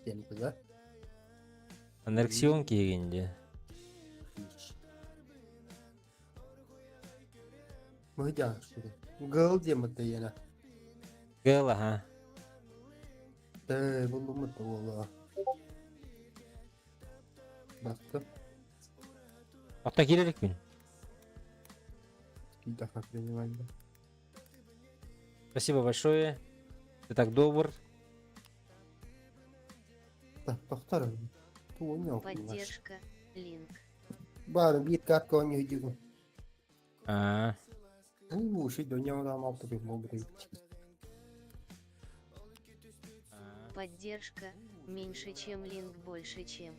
диэн да? Анарксион киһигин дии. Мыдьаан Гыл диэн быттайена. Гыл аха. Э, буллуммут да буолуо. Басты. Отто киирэрикпин. Киитэхэ принимать. Спасибо большое. Ты так добр. Так, тохтор. Туоня. Поддержка, линк. Баар биир картка оонньуу Аа. Уу, ши донья алты бин болбут. Поддержка, меньше чем линк больше чем.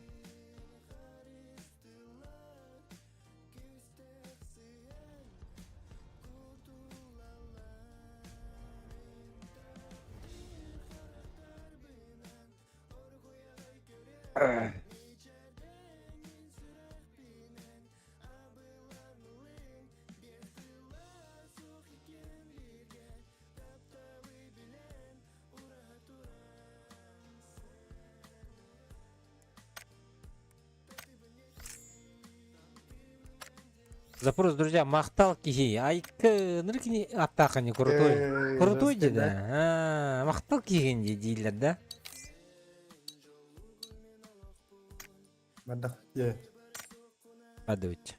Запрос, друзья, махтал киһи. Айкы, ныркини аттаахани крутой. Крутой дии да. Махтал киһигин дии дииллэр да. Мадах дьэ. Падуть.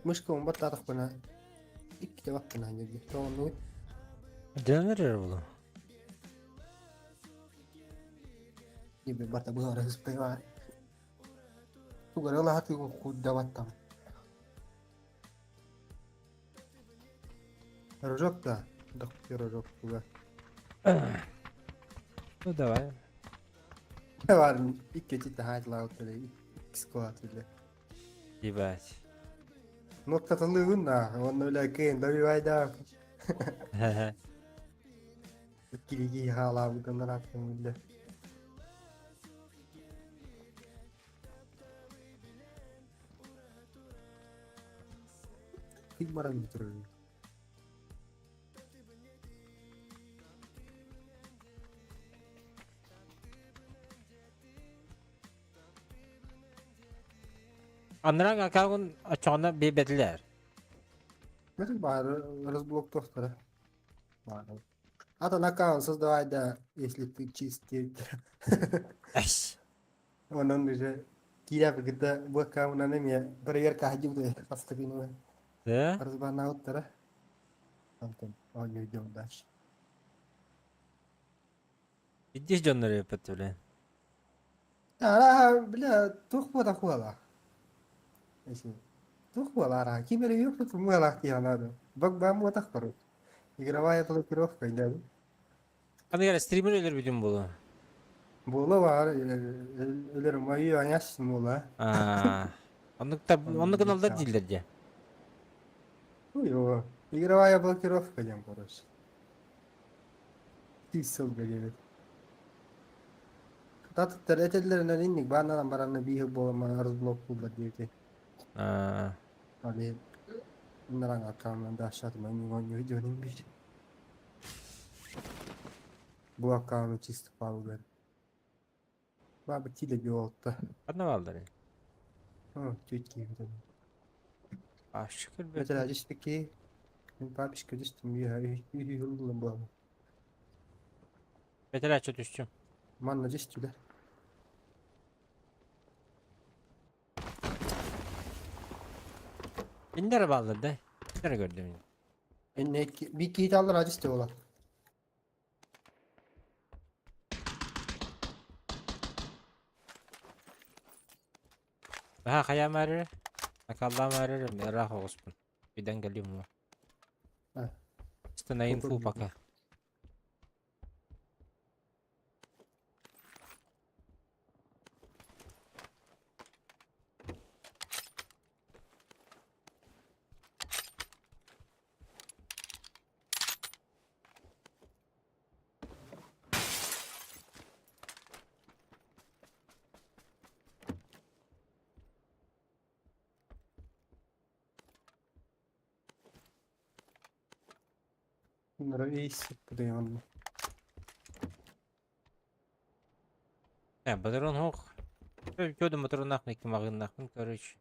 Мышка баттаатахпына иккитэ баттана диир. Тоҕоннугут? Дьоннор эрэ буолуо. Ибе барта быһара сыспай баар. Тугары ылаһатыгын курдабаттам. Рожок да, пирожок туга. Ну давай. Бар икки таһаатылаабыттар икки иле. Ебать. Ноктатылыгын да, онно үлэ кыын добивайда. Кириги хаалаабытын арааттым биле. Ким баран бүтүрөр? Аннараа аккаунт оччоҕуна биэрбэтилэр. Бары бары разблоктуохтара. Атын аккаунт создавай да, если ты чистый. Эс. Онон уже киирэ кытта бу аккаунтан эмиэ проверка садьыбыт хастыгын Да? разбанаабыттара. Антон, оонньуу дальше. Иди дьоннор эппэт блин. Араа, бля, туох буота хуала. Туох буола араа, ким эрэ юк муалаах дии санаадым. Баг баам буотах барут. Игровая блокировка да. Аны стример өлөр бүтүн буолуо. Буола баар, өлөр мою аняс буола. Аа. Оннук та оннук гыналлар дииллэр дии. Ой, игровая блокировка диэн короче. Тиис сылга диэбит. Татыттар этэллэринэн инник бааннанан баранна биир буоламман разблок булла диэбити. Аа. Али нараҥ аккаунан дашатым оонньуу дьонун биир. Бу аккаунт чисто палгар. Баба тиле биолта. Ханна бааллар? Чуть киһи. А шүкүр бе. Mesela дьиспики мин папишка дьистим үйү буолла. Бэтэрээччи түстүм. Манна дьистилэр. Кинилэр бааллар да? Кинилэр көрдүм. Инне би киит аллар дьисти буолар. Аха хайаан баарыр? Акаллаама эрэр ыраах оҕуспун. Бидэн кэлиим уо. А. Чисто на инфу пока. Нравись, подъемно. Батарон ох. Чөдө моторунах некки магыннахпын, короче.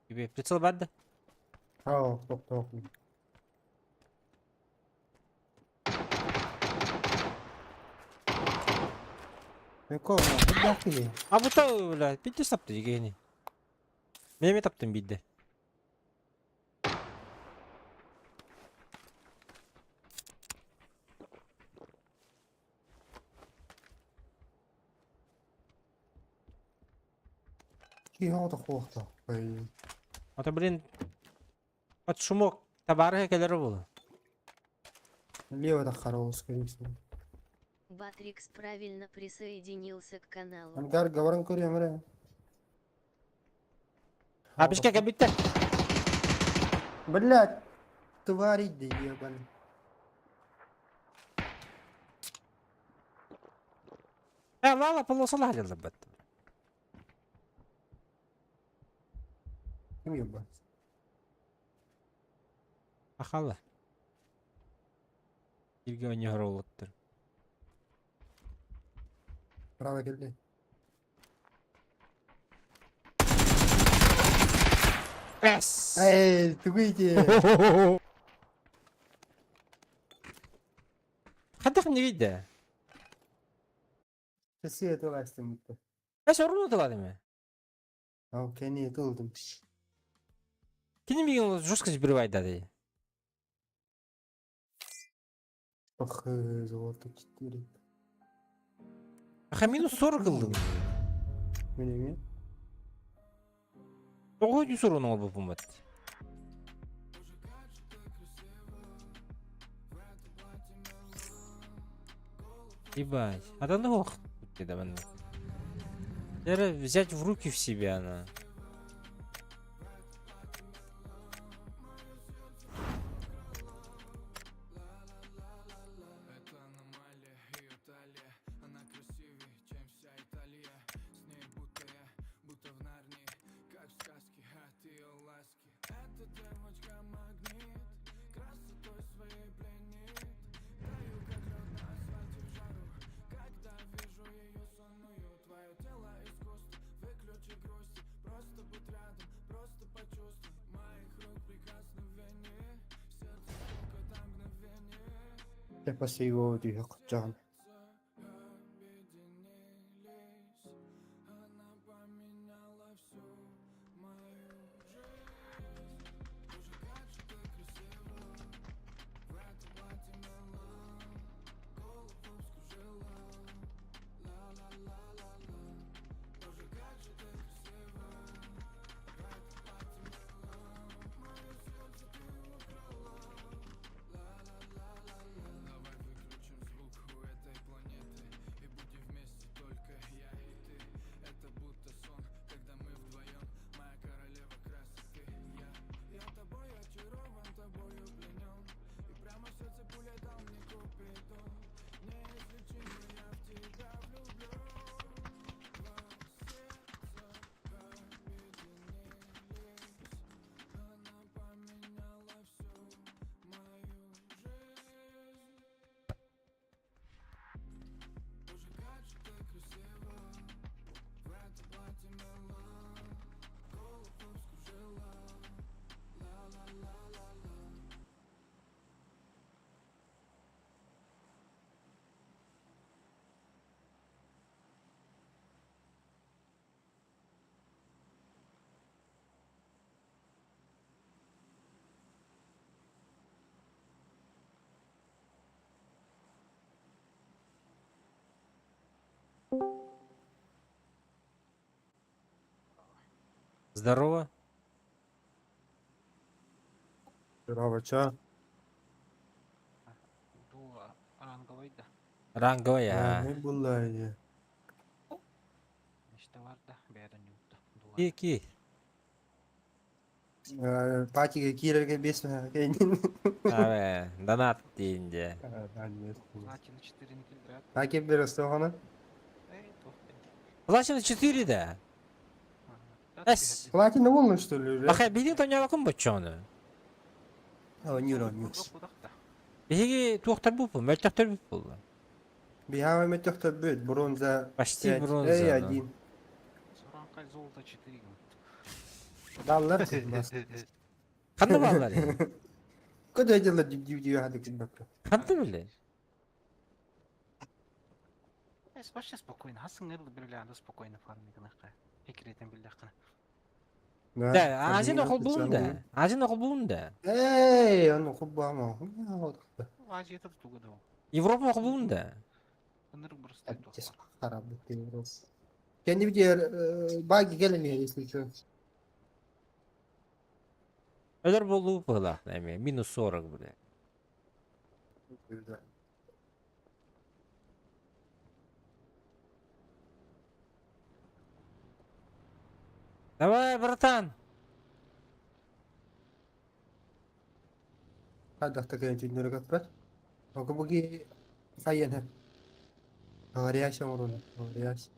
Тебе прицел барды? Ау, тоқ. Эко, бу А бута, бля, бидде сапты дегени. Меме таптым бидде. Киһи хуохта. Это, блин, под шумок табары келер было. Лево так хорош, скорее всего. Батрикс правильно присоединился к каналу. Ангар говорын көрем ре. А бишке кабитте. Блять, твари да ебаный. Лала полосала бат. Ким ебать? Ахала. Илге не горолоттыр. Право келди. Эс! Эй, тугуйте. Хадах не видя. Сесе тыластым. Эс орну тыладымы? Ау, кени тылдым. Кини миген жестко сбривай да. Ох, золото 4. Аха минус 40 кылдым. Мене Ого, не 40 ол бу бат. Ебать. А да ну ох, ты да взять в руки в себя она. Тепа сего дүйө Здорово. Здорово, Дуо ранговый да. Ранговый а. Не было я. Işte var да, бэйэтин ньуутта. Дуо. Ки ки. Патига киирэргэ биэс кэннин. Абе, донат диин дьэ. Платина 4 килдрат. Таки берестохона. Эй, туох Платина 4 да. Эс. Платина волны, что ли, уже? Баха биһиги тоньолокун боччону. О, не равнюсь. Биһиги туохтар буппу, мөлтөхтөр буппулла. Биһава мөтөхтөр бронза Почти 5, бронза. Эй, да. 1. Суранкай золото 4 Даллар. Ханна бааллар? Куда дела дивдив хадык бакка. Ханна биле? Эс вообще спокойно. Хасын ырды бирлянда спокойно фармигнахка. Хекретен биллахкана. Да, азин оқыл да. Азин оқыл да. Эй, он хуббама. Азия туга да. Европа оқыл да. Ынырык просто Харап Kendi bir diğer баги gelmiyor если что. Өлөр болуу быһылаах эми минус 40 бля. Давай, братан. Hadi такая чуть каппат. Окубуги хайен. Говорящий урон, говорящий.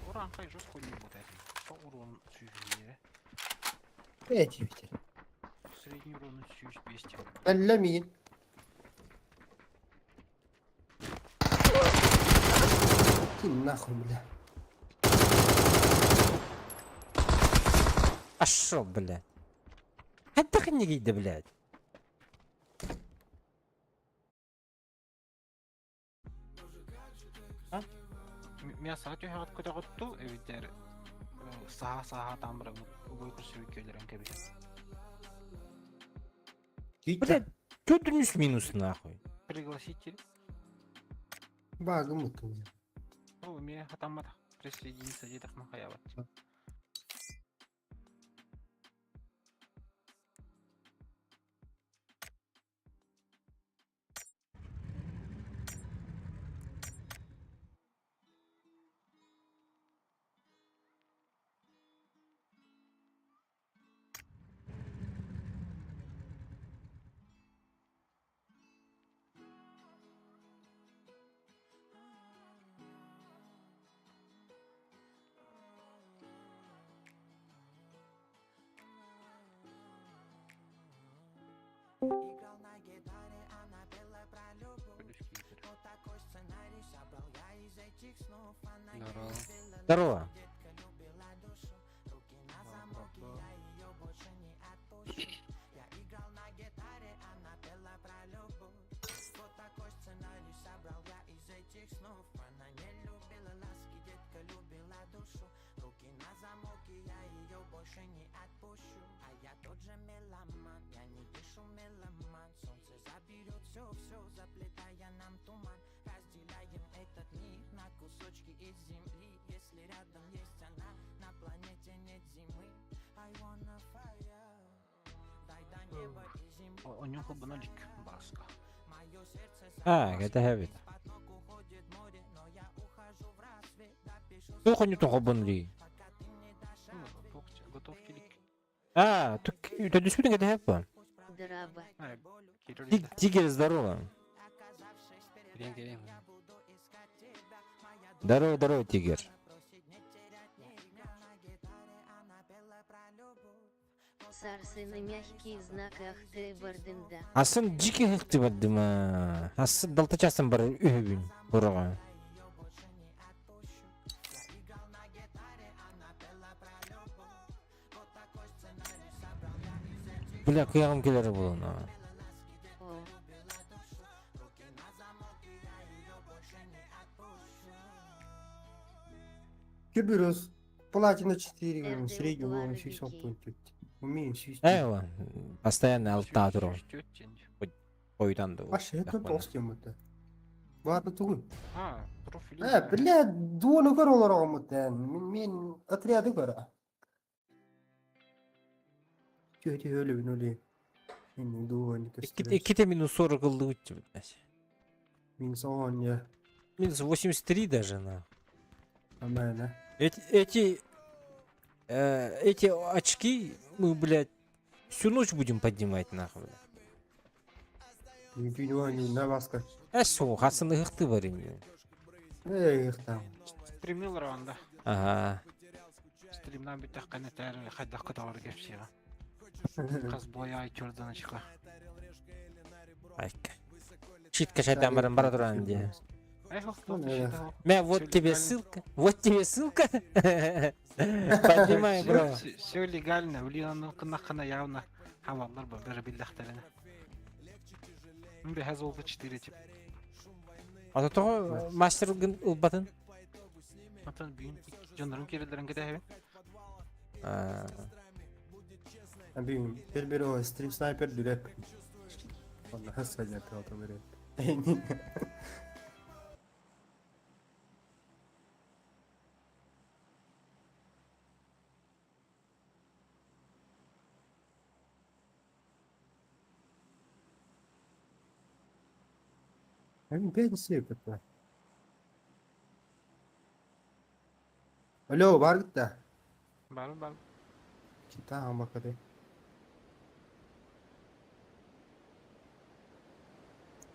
Уранкай жестко не будет. По урон сүүрүүрэ. Эти ведь. Средний урон сүүс 200. Алламин. Ты нахуй, бля. Пошел, блядь. Хайдах иннигийдэ, блядь. Мясо түһэҕит көтөҕүтту эбитэр саха саха тамбыра убой көрсүбүккөлөрөн кэбис. Блядь, чё ты нес минус нахуй? Пригласитель. Багы муту. О, мне хатаммата присоединиться дедах махаябат. Здорово. Здорово. Оньон холбоно илик баска. А, это хэбит. Туох онньутун холбонули? Готов илик. А, төдүспүтүн это хэп. Здорово. Тигр, здорово. Кирен, кирен. Здорово, здорово, тигр. Сарсыны мягкий знак ахты бардында. Асын жики хыкты бардыма. Асын далтачасын бар үһүбүн бурага. Бля, кыягым келер булуна. О, Кюберус. Платина 4, РД средний уровень Плана 600 Вики. пунктов. Умеем свести. Эйва, постоянно алта туру. Ойдан да. Паша, это толстым это. Баата тугуй? А, профиль. Э, бля, дуону көр олороҕуммут эн. Мин мин отряды көр. Түһ түһ өлөбүн өлү. Мин дуону Икки көстөр. иккитэ минус 40 ыллыбыт блядь. Минус 10 я. Минус 83 даже на. Амена. Эти очки мы, блядь, всю ночь будем поднимать нахуй. блядь. Түүнү на баска. Э, со, хасыны ыхты бар ини. Эх, там. Стримнил раундда. Ага. Стримнан бүттэххинэ этээр хайдах көтөҕөр кэпсиэҕэ. Хас буойа айчурдан очка. Айка. Читка шайтан баран бара туран дии. Эх, Ну, Мя, вот тебе ссылка. Вот тебе ссылка. Поднимай, бро. Все легально, блин, кынаххана явно хаваллар ба бары биллэхтэринэ. Бэһэ золото 4 тип. А то того мастер ылбатын. Отон бүгүн дьоннорум киирэллэрин кэтэһэбин. А, Абим, bir o stream sniper direp. Онно садят это говорит. Абим, пятница это. Алло, бар гытта. Бар бар. Чита бакады.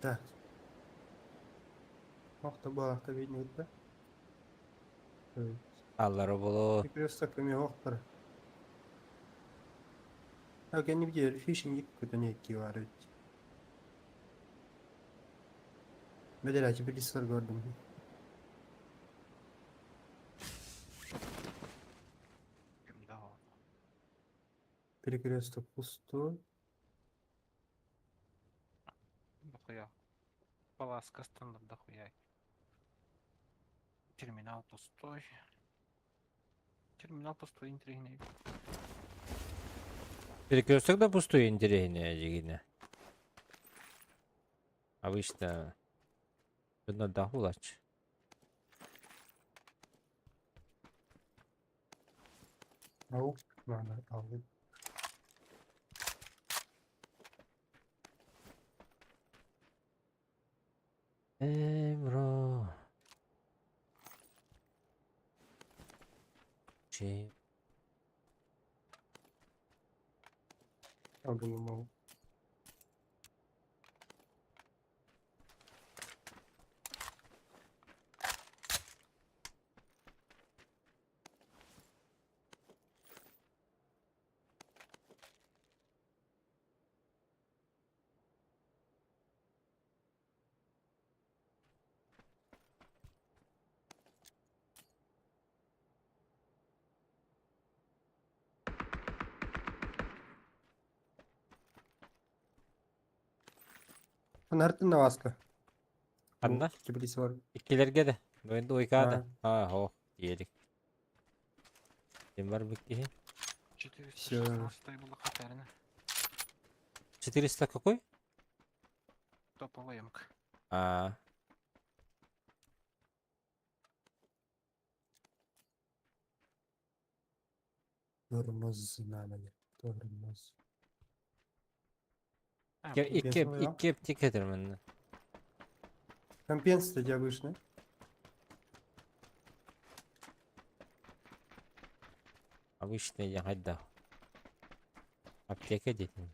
Так. Охта балахта видно гытта. Аллара боло. Перекресток эми охтар. Так, я не где фишинг какой-то некий var. Bedel bir listler gördüm. Да. Перекресток пустой. Дохуя. Паласка стандарт дохуя. Терминал пустой. Терминал пустой, интриги. Перекресток да пустой интереснее, дигине. Обычно Одно дагулач. Ау, надо, алды. Эй, бро. Че? Алды мау. Нартын Васка. Ханна? Кибрис var. Иккилерге да. Бу ойкада. А, хо, диелик. Ким бар бу киһи? 416 была хатарина. 400 какой? Топовая емка. А. Тормоз надо. Тормоз. Икки икки аптека манна. Компенсация обычно. Обычный я хайда. Аптека дейтин.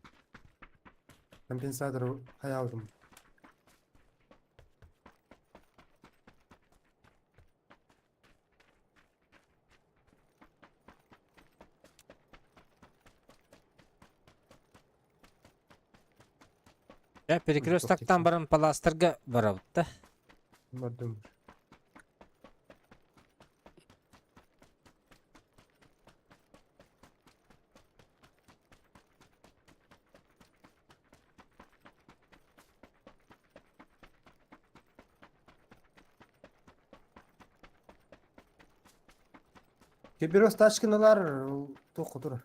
Компенсатор хаялдым. Я перекрёстоктан баран паластарга барабыт да. Бардым. Кебирос тачкыналар тоқы тұр.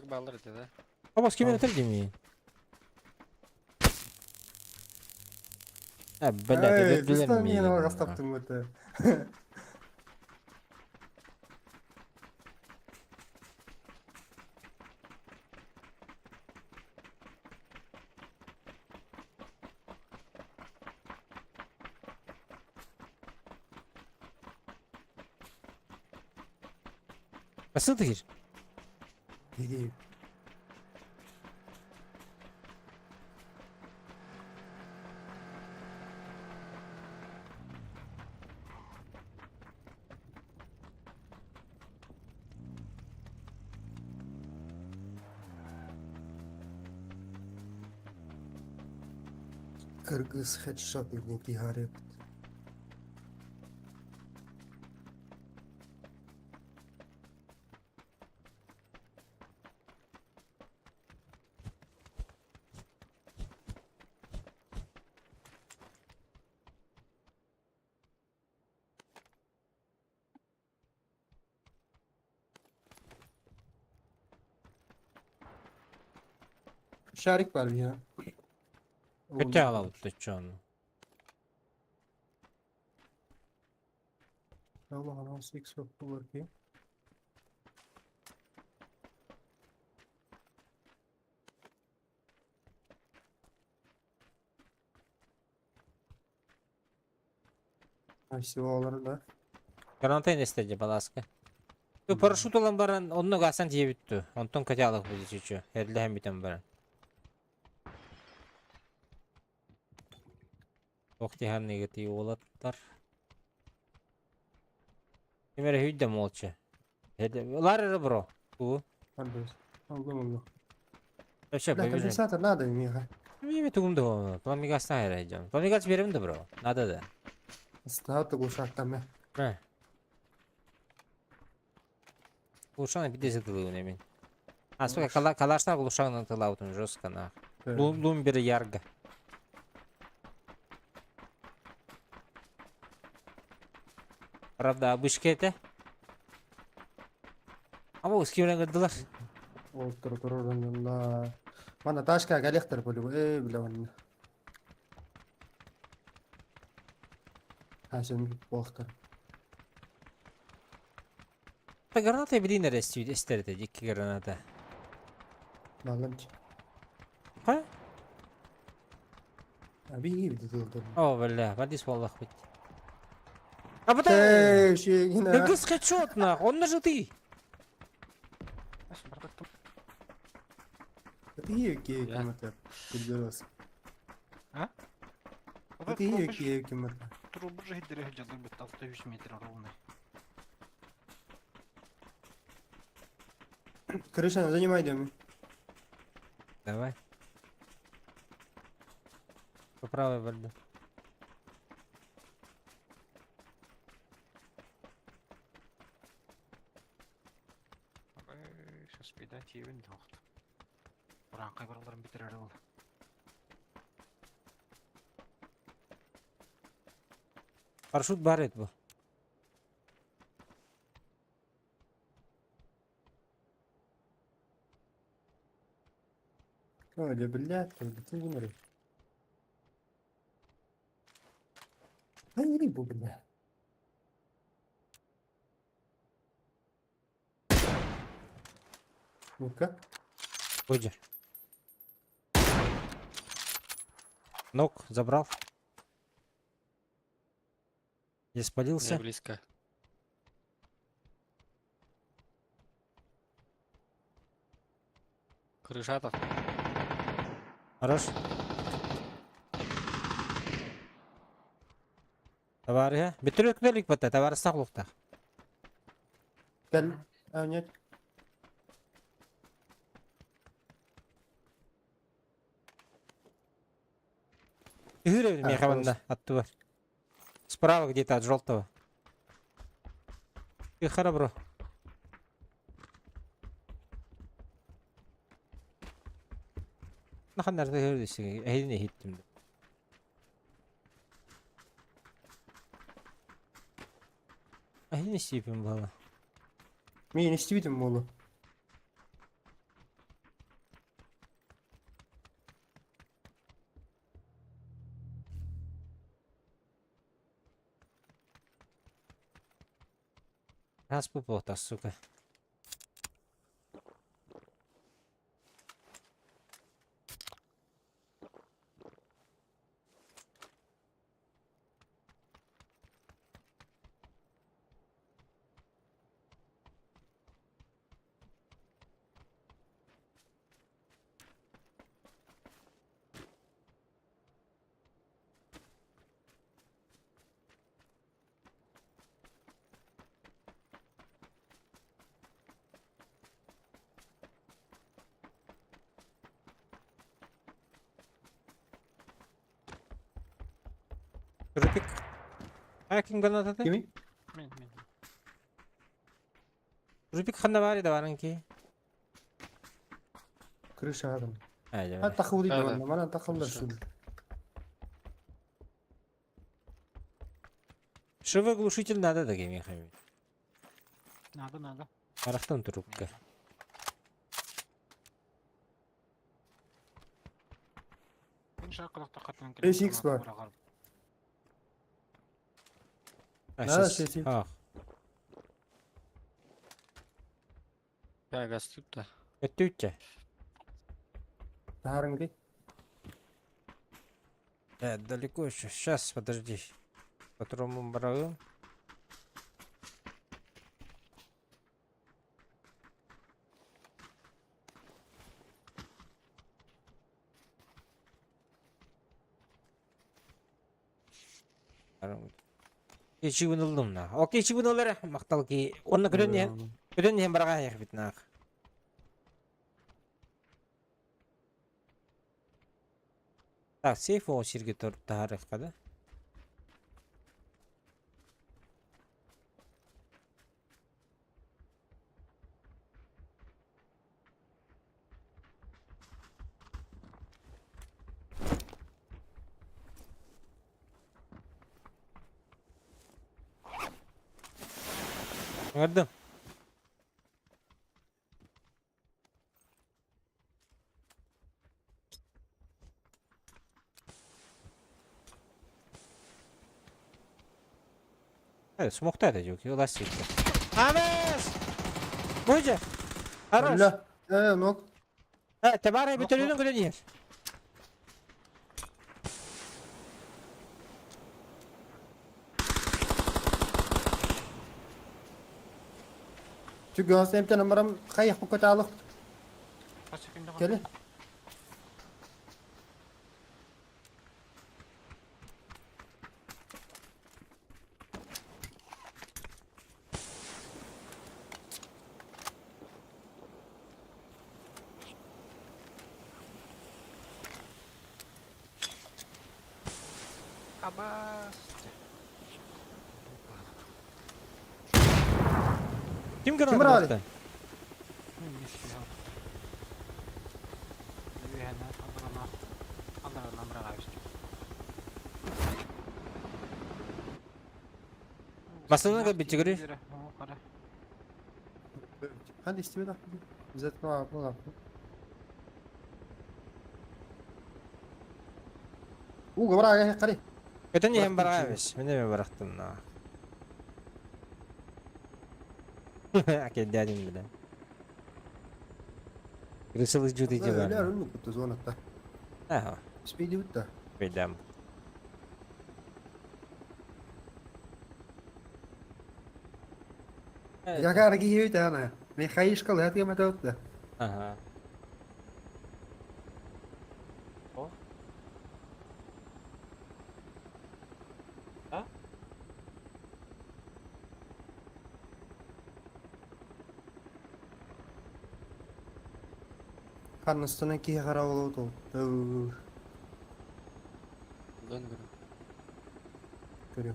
Баллар это, да? Оба с кем это дими? А, блядь, Эй, это билер пистан миин миигин. алҕастаптым это. Басыл тыгыр. Иди. Кыргыз хедшот иди гарып. Шарик бар ya. Kötü алабыт чону. Allah Allah 6 yok ki. Всего да. Карантин истеди баласка. Ту парашют olan баран, онно гасан тие бүттү. Онтон көтө алых будет чүчү. Эрлэһэн бүтэн баран. Ох тиһанныгы ти уолаттар. Кимere hүйдэ молча. Лар эрэ бро. Ту. Албас. Allah Allah. Вообще Бля, бэбижен. конденсатор надо меха. Мими тугум да. Пламигас хайрайжам. Пламигас берем да бро. Надо да. Статы глушактами. Мэ. Глушаны бидесе тылы мен. А, сука, калашна глушаны тылаутын жестко на. Лумбер ярга. Правда, обычка это. А вот с кем кырдылар. Олтыр турурунна. Мана ташка галехтер болу. Э, бля ванна. Хашым бохтар. Та граната билин эрестүйд эстерде дикки граната. Балымч. Ха? Аби бит тылдыр. О, бля, бадис валлах бит. А потом... Эй, шегина. Кыргыз хедшот нах, он же ты. Ас, бардактым. Ты кей Я. киматер. Кыргыз. А? Ты кей киматер. Трубу же хидре жалыр бит 600 метр ровно. Крыша, занимай дом. Давай. Поправай барды. Сейчас беда тиебин дохт. Буранкай бараларын битирер ол. Парашют бар ет бу. Ой, блядь, ты не мри. Ай, рыбу, бля. Ну-ка. Выйди. Ног забрал. Не Я спалился. близко. Крышатов. Хорош. Товарищ, битүрөк белик бата, товарищ саклыкта. Кәл. А, нет. Үһүрэ А, мехаванда атты бар. Справа где-то от желтого. Ты храбро. Нахандар да эхине хиттим. Эхине сипим бала. Мин истибитим болу. Раз по сука. Рупик. А ким гранататы? Кими? Мин, мин. Рупик ханна бар edi барынки. Крыша адам. Айда. Ha takıldı Да, bana. Bana takıldı Крыша. şu. Шивы глушитель надо да кеми хами. Надо, надо. Арахтан трубка. Мин шақырықта қаттан 5x бар. А, Надо щас. шесть икс. Ах. Я газ тут да. Өттүтче. Тарыңды. Далеко еще. Сейчас, подожди. Патрон барагым. Ичибин ылдым на. Окей, ичибин ылары. Мактал ки. Онна көрөн не? Көрөн не барга як бит нах. Так, сейф о сирге тур тарых када. Gördüm. Evet, smokta da yok. Yola sikti. Ames! Buyca. Хорош. Allah. Nok. Ha, tebare bütününün gülün yer. Şu göğsüm numaram kayık bu kötü alık. Gel. Абас. Kim Kim granat var? attı? Мин не Masını da bitir. Hadi istime de. Zaten ne yaptı? Uga bırak kare. Öten hem Bıraktım barga беш. Мен de bıraktım на. Аке дядин биле. Крысылы жуды Öyle жебар. öyle kutu zonakta. Ага, Speedy bitti. билем. Ya kar ki yürü tane. Ne kayış kal hadi yeme dörtte. Ага. О. А? Karnısına ki kara oldu. Dön görüm. Görüyor.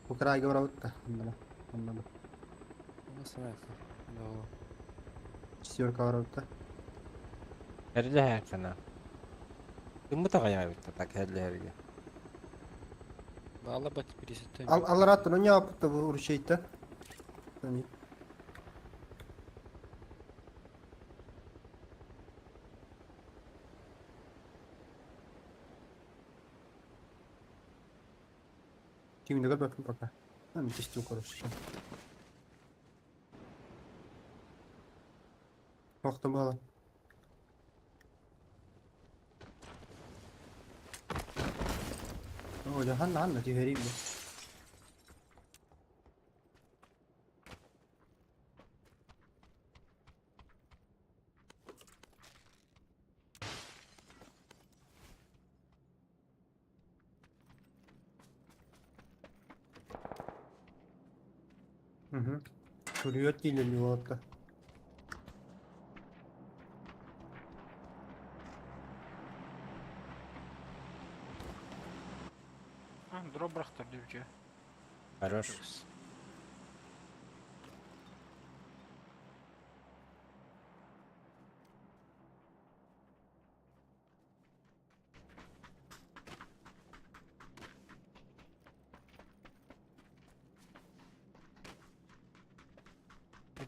Bu kadar göre bitti. Anladım. Anladım. Nasıl ayakta? Doğru. Çiziyor kara bitti. Herle herkana. Кым тагая бит так herle herle. Bağla bat birisi tabii. Al al rahat onu yaptı bu uruşaydı. Hani Şimdi de bakın baka. Түстүү короче. Охто буолан. Оо, дьэ ханна ханна түһэрий бу. Угу. Пулемет киинэ уолаттар. А, дроп бырахтар диэбичэ. Хорош.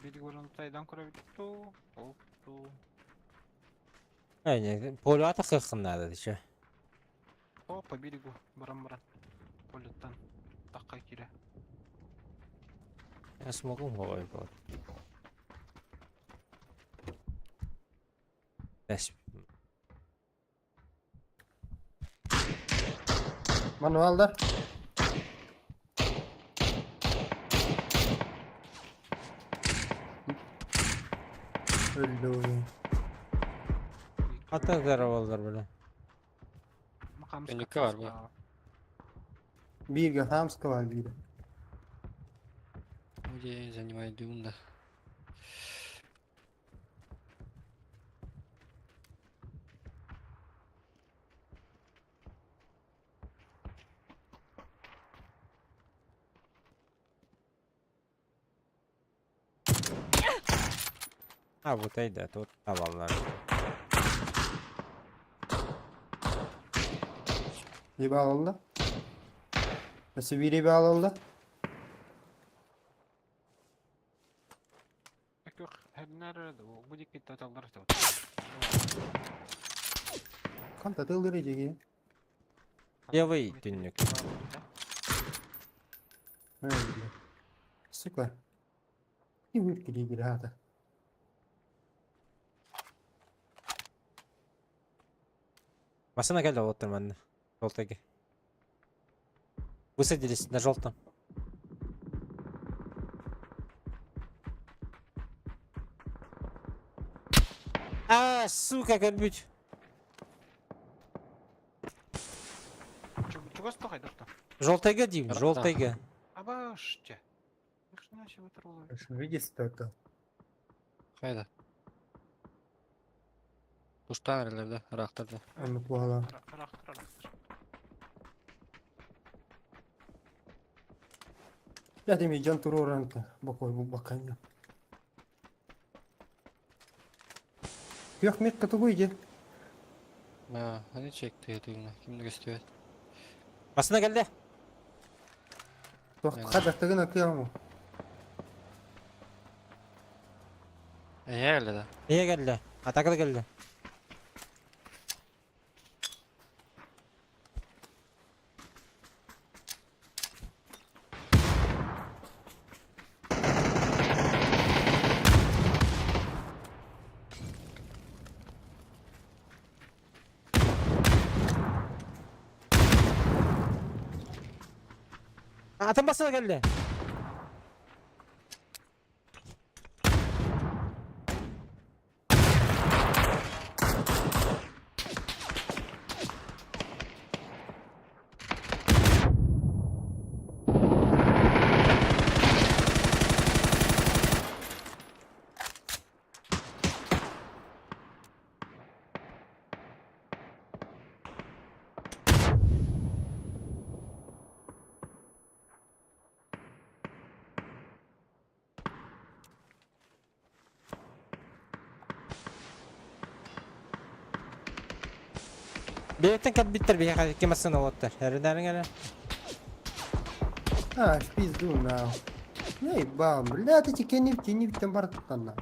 Били горон тайдан көрөбүт туу, ол туу. Не, полюата кыркын надо еще. О, по берегу, баран-баран. Полеттан. Таққа кире. Я смогу головой было. Manuallar. Öldü oyun. Ата здоровалар, бля. Önlükü var bu. Бииргэ Хамска бар биирэ. Где занимает дюнда. А, вот айда, тут аваллар. Bir bağlandı. Nasıl biri bağlandı? Kan tatıldır ecegi. Левый түннүк. Öyle. Sıkla. Bir gibi bir hata. Машина келді оттыр манна. Желтыйга. Высадились на желтом. А, сука, кирбич. Чугас тоқай дұрты. Желтыйга деймін, Рақта. желтыйга. Абаш, че. Видите, это. Хайда. Туштан эрелерде, ырахтарда. Анны куала. Я деми жан туруранты. Бокой бу бакanya. Yok mekka тугуйде. Ha, hani çekti düğünü? Kimdi gösteriyor? Машина келді. Тох хадактыгын акыяму. Eğer да. Ие келді. Атака келді. Атын басына келді. Бэйтен кәлбиттер бейхә кемасына оттар. Әрдәрің әлі. А, в пизду на. Эй, бам, бля, ты текени в тени в бар на.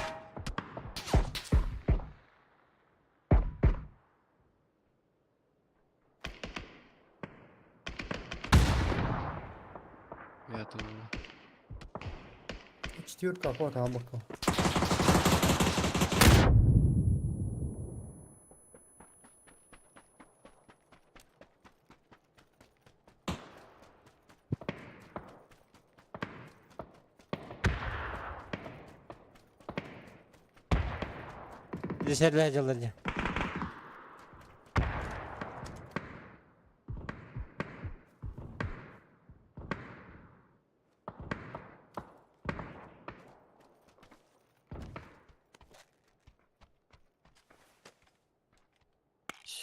Я думаю. Четверка охота албакка. Десерлээ дьаллар дьэ.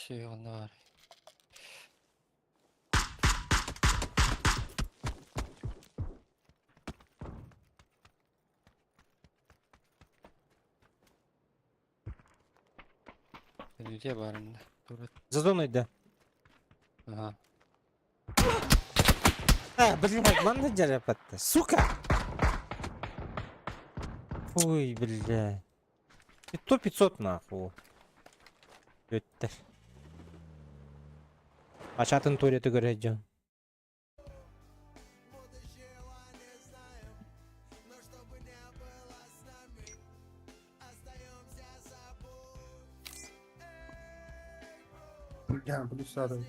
Все, онно баар. Өлүүтэ баарында. Турат. За зоной да. Ага. А, блядь, манна дьарапатта. Сука! Ой, бля. 500 500 нахуй. Бүттэр. Ачатын туалеты көрө дьон. Бля, плюс садом.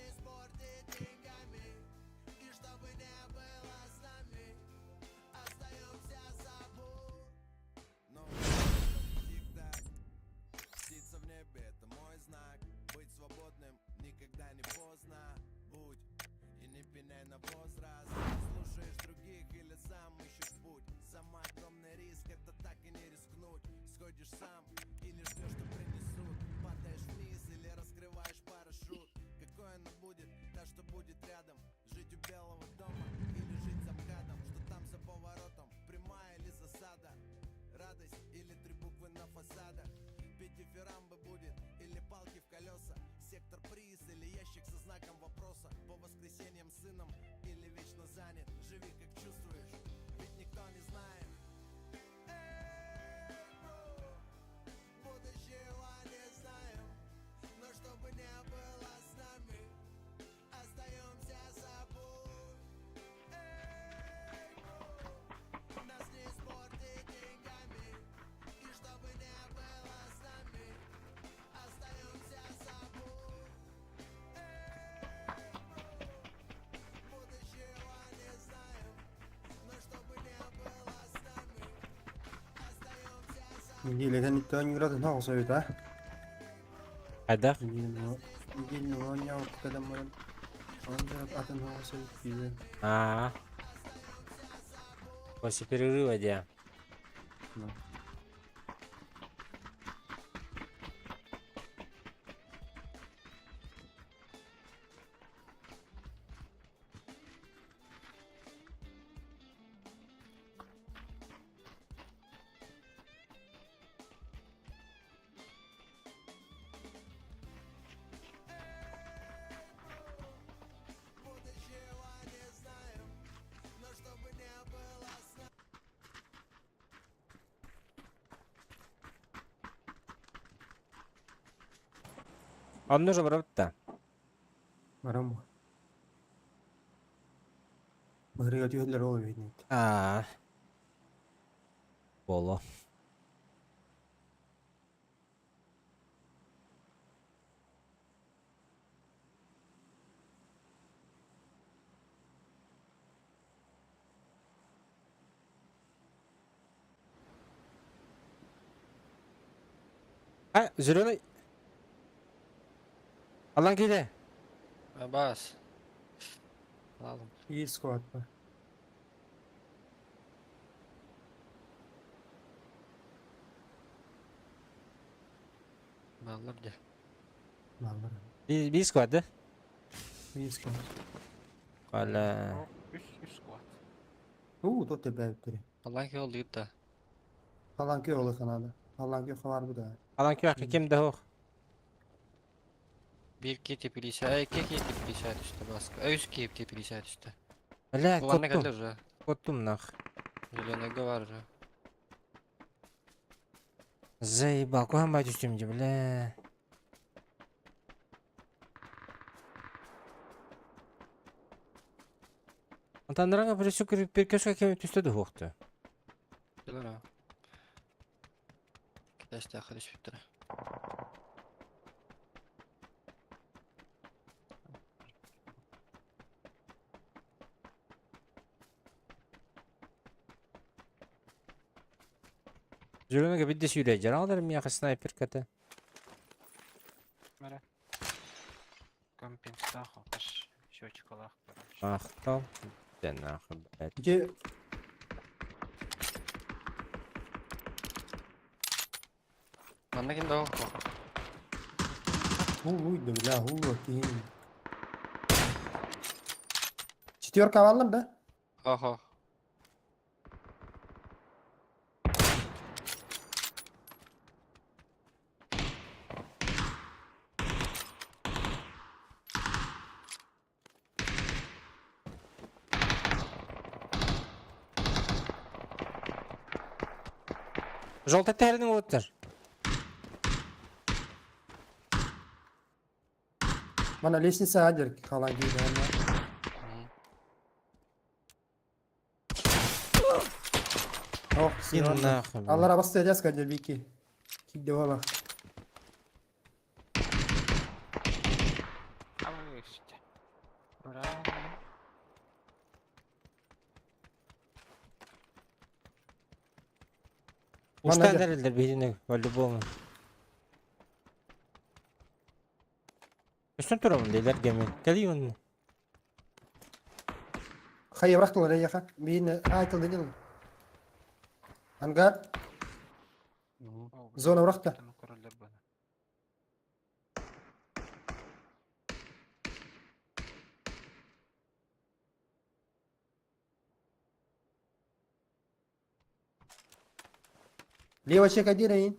Неделя кэнниттэн оонньууратын оҕусабыт аа. Хайдах? Неделя оонньообут кэлэн баран оонньоот атын оҕусабыт киирэн. Аа. После перерыва дьэ. Ну. Онно же барабыт Барам. Мырыга түһэллэр ол эбит. Аа. Боло. А, зеленый. Алан киде. Бас. Алым. Есть склад па. Баллар дьэ. Баллар. Би склад, да? Есть склад. Аля. Үс үс squad. Уу, тот тебәптери. Алан ки ол да. Алан ки олы канада. Алан ки хабар бу да. Алан ки ким да хох. Биир ки тепилисе, икки ки тепилисе түстэ баска. Үс ки тепилисе түстэ. Бля, Уланна коттум. кэллэ уже. Коттум нах. Зеленыйга бар уже. Заебал, куһан бай түстүм дии, бля. Антанраҥа прису перкөскө кеми түстэ да хуохту. Билэр. Бэстээххэ түспүттэрэ. Зеленыга бидде сүүрэ жаралар миэхэ снайперката. Мэрэ. Компенстаах алкаш счетчикалаах короче. Махтал. Да нахуй, блядь. Ити Манна ким да Хуй да бля, хуй киһи. Четверка алаллар да? Охо. Желтый тэринин уоттар. Мана лестница адер халан киирэ. Ох, Иди сион. нахуй, блядь. Аллара басты дяска дер бики. Кигде бола. Ай, işte. Браво. Устан Манна тэрилдер биһини по-любому. Үстүн турабын дейлер гемен. Кали он. Хайа бырахтылар эйэхэ. Биин айтылды дил. Ангар зона бырахта. Көрөллөр баны. Лево чек один эйин.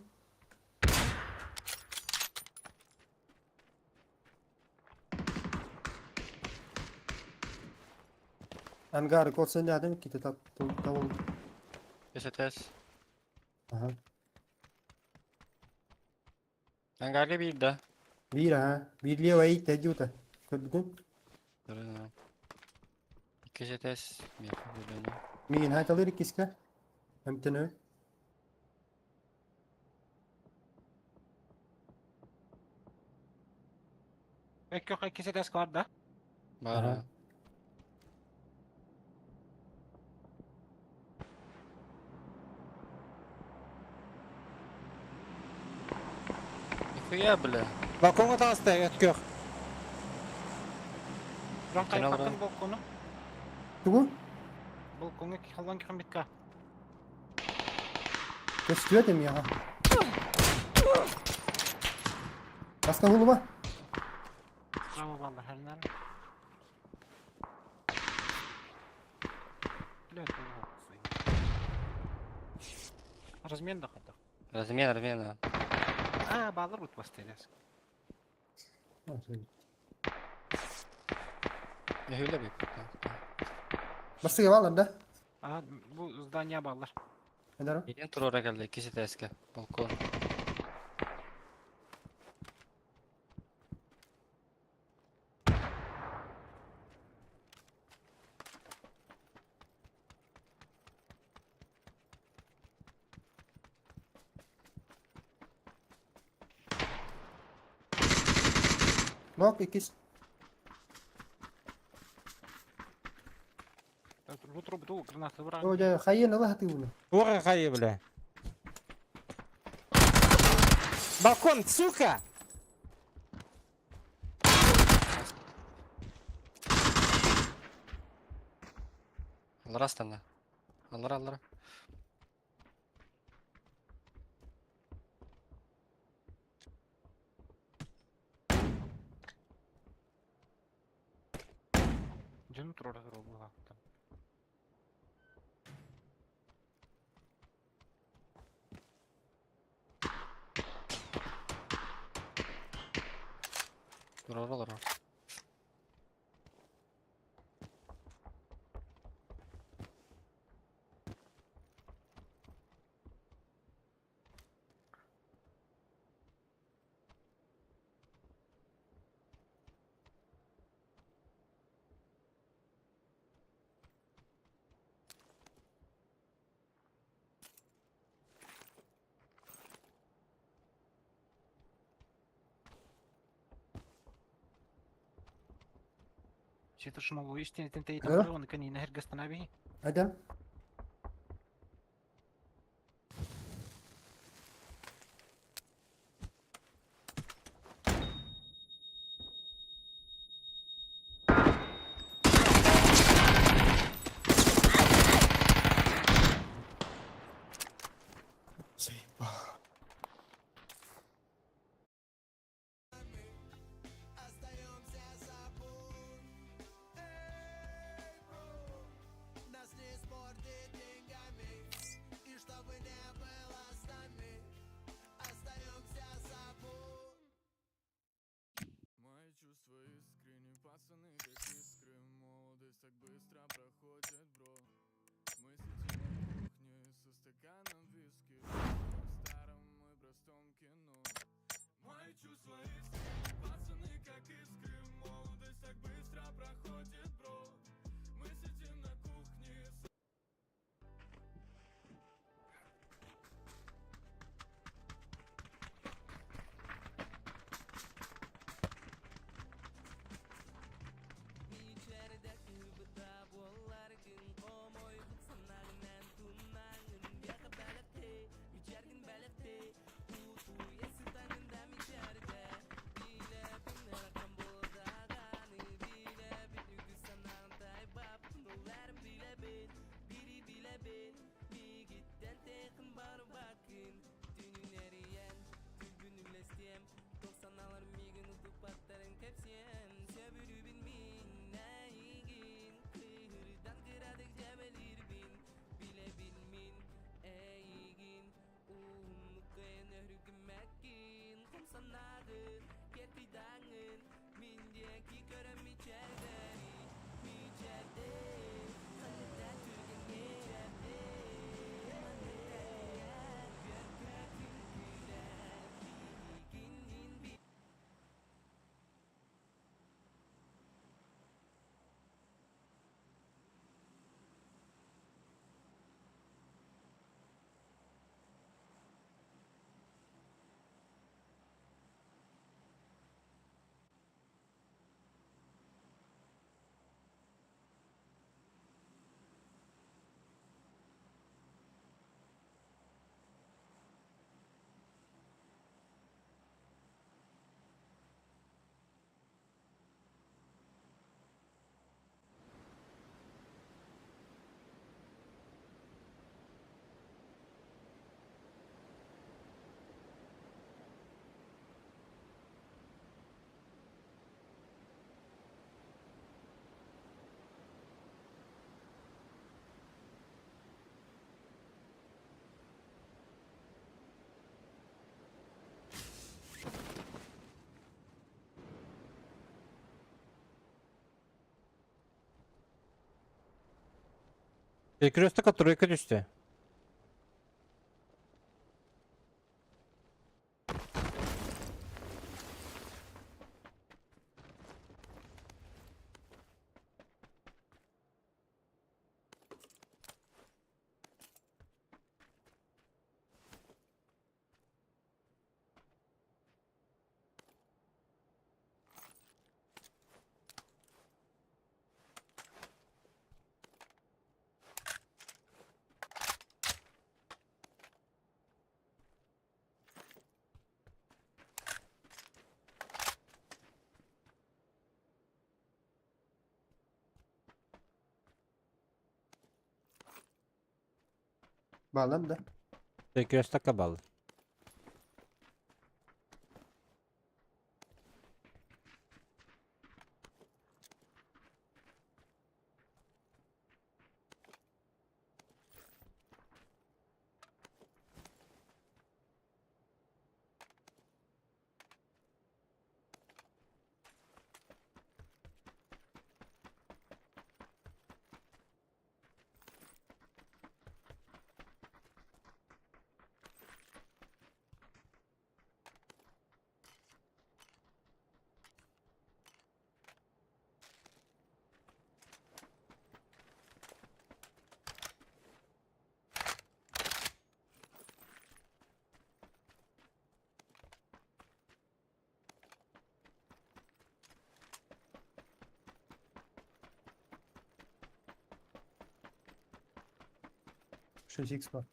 Ангар код сен дядым ките тап табыл. СТС. Аха. Ангарга биир да. Биир аха. Биир лево эйт тәдиута. Көрбүтүн. Икки СТС. Миэхэ билэни. Миин хайталыр иккиске. Эмтенө. Экки икки СТС бар да. Бар. Аха. Нихуя, бля. Балконга таҕыста өткөх. Рон Канал кайпакын рон. балкону. Тугу? Балкону халан кихамбитка. Көстүөт эми аха. Баска хулуба. Браво баллар хернер. Бля, Размен да хотел. Размен, размен. А, баллар вот бастырес. Нихуя бик. Басыга балар да. А, бу здание баллар. Эдер. Иден турора келди икки СТСке. Балкон. Нок иккис. Лутру бду гранаты брали. О, хайын ала хатыуна. Ура хайы, бля. Балкон, сука! Аллара астана. Аллара, аллара. Дьон турора туру була. Турора, аллара. Ситушмалу истинитин Алло? тейтан канина хергастана Адам? Заебал. Перекресток тройка түстэ. Bağlam da. Перекрестокка балл. 6x бар.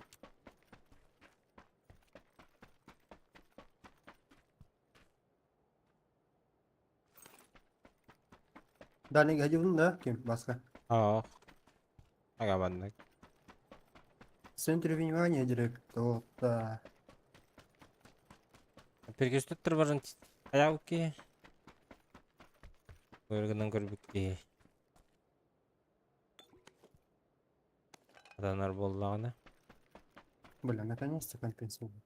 Дальний гадюн, да? Ким? Баска. Аа. Ага маннык. В центре внимания директор. Да. Перекресток баран аяк киһи. Быргынан көрбүт киһи. Атанар буоллаҕына. Бля, наконец-то компенсировал.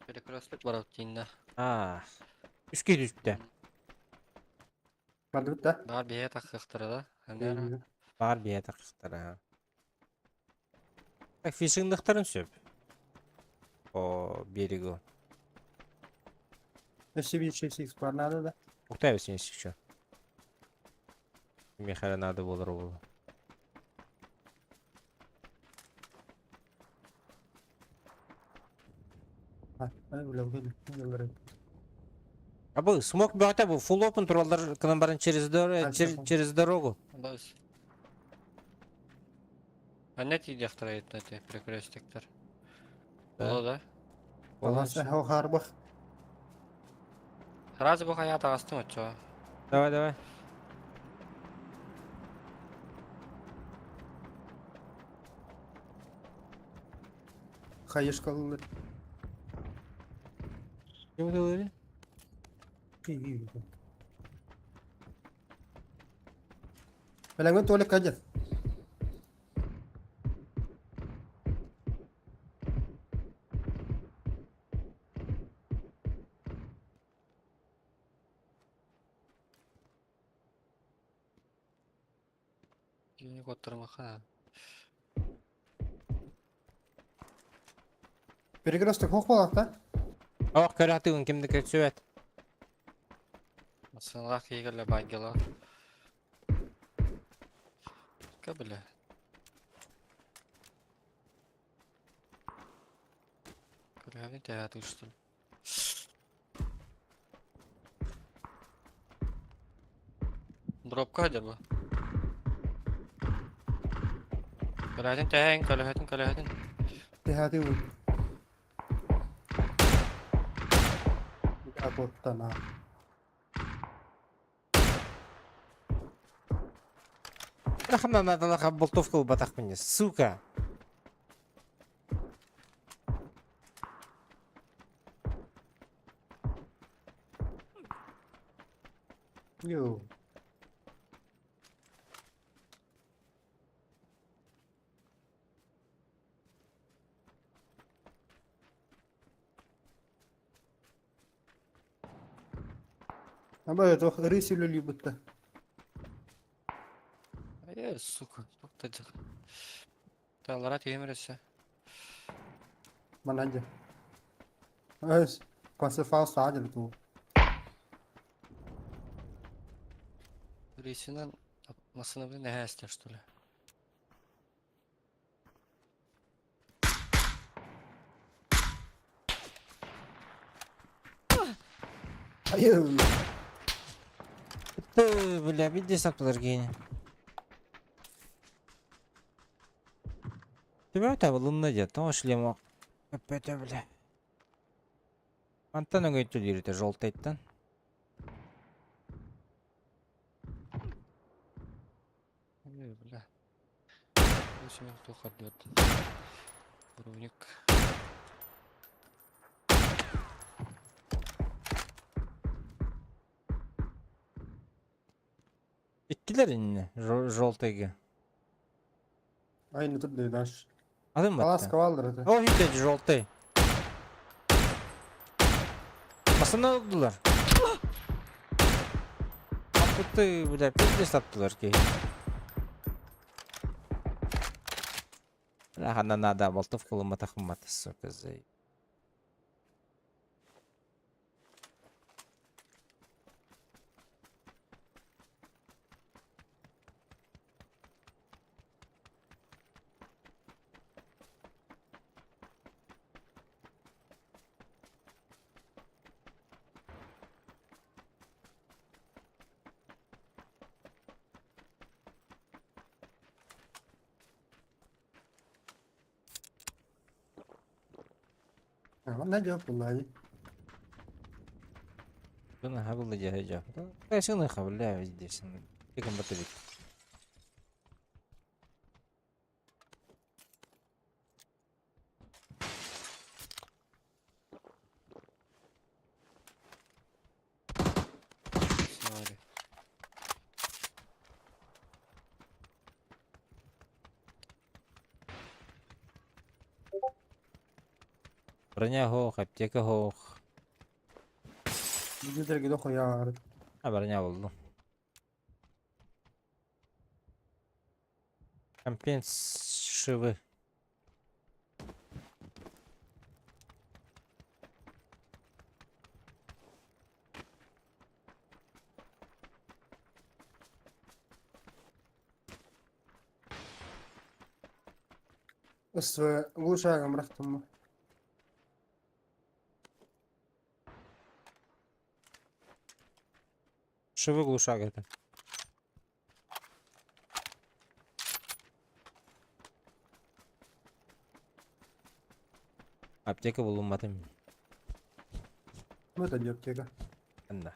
Перекресток барар тииннэ. Аа. Үс киһи түстэ. Бардыбыт да? Баар биһиэхэ тахсыахтара да. Аннара. Баар биһиэхэ тахсыахтара. Так фишингдахтарын сөп. По берегу. Өссө биир 6x бар надо да? Уктайбыз сен еще. Михаил надо болар ол. А, бля, бля, А бұл смок бөҕөтө бу full open тураллар кынан баран через, дор через дорогу. Бас. Анна тиийдиэхтэрэ эти перекрестиктэр. Буолуо да? Баланса харбах. Сразу бу хайа таҕыстым оччоҕо. Давай, давай. Хаешкалылар. Ким говорили? Бэлэҥҥин Толик кадет. Киһини куоттарымаха. Перекресток хоқ балақ да? Ох, көрәтігін кімді көрсөт. Массыналаах киһи кэллэ баайгала. Ка бля. Көрөһөбүн тэһэ что ли? Дропка сылдьар бу. Көлөһөтүн тэһэҥ, көлөһөтүн, көлөһөтүн. Тэһэти Куттана. Рахма надо болтовка ылбатах мне, сука. Йоу. Аба туох рысь үлэлиибит да. Э, сука, туох да Таалара тиһим эрэ Манан дьэ. Өс, Пасифал саадыр туу. Рейсинэн массыынабын эһэ эстэр что ли? Айыы. Ты, бля, видишь, саптылар гений. Тебя табылынна дед, тоҕо шлема өппөтө бля. Мантан өҥөйтүлүүрүтэ жёлтайтан. Ой, бля. Өсүмэх туох ардыат. Броник. Иккилэр иннэ жёлтайга. Айны тут даш. Атын Палас батта. кавалдыр это. О, видите, желтый. Массыына ылдылар. Аппыты, бля, пиздец таптылар киһи. Бля, ханна надо, болтовка ылымматах сука, зай. Манна дьоп буллаҕа дии. Бына хабылла дьэ дьэ. Кайсыны хабылла здесь. Тикин батыбит. Sorry. Броня хоох, аптека хоох. Бүдүтэргэ дохуяар. А броня булдум. Компенсшивы. Өссө глушагам бырахтым. Шивы глушак это. Аптека булумматым. Ну это не аптека. Да.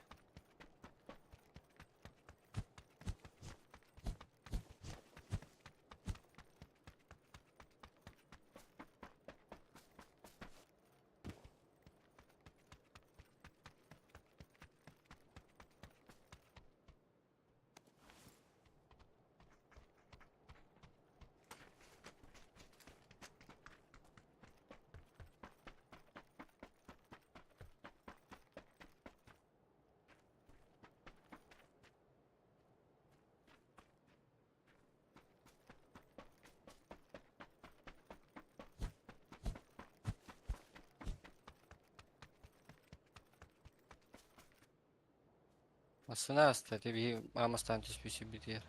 Ассына аста, тебе амастан түспүсү битер.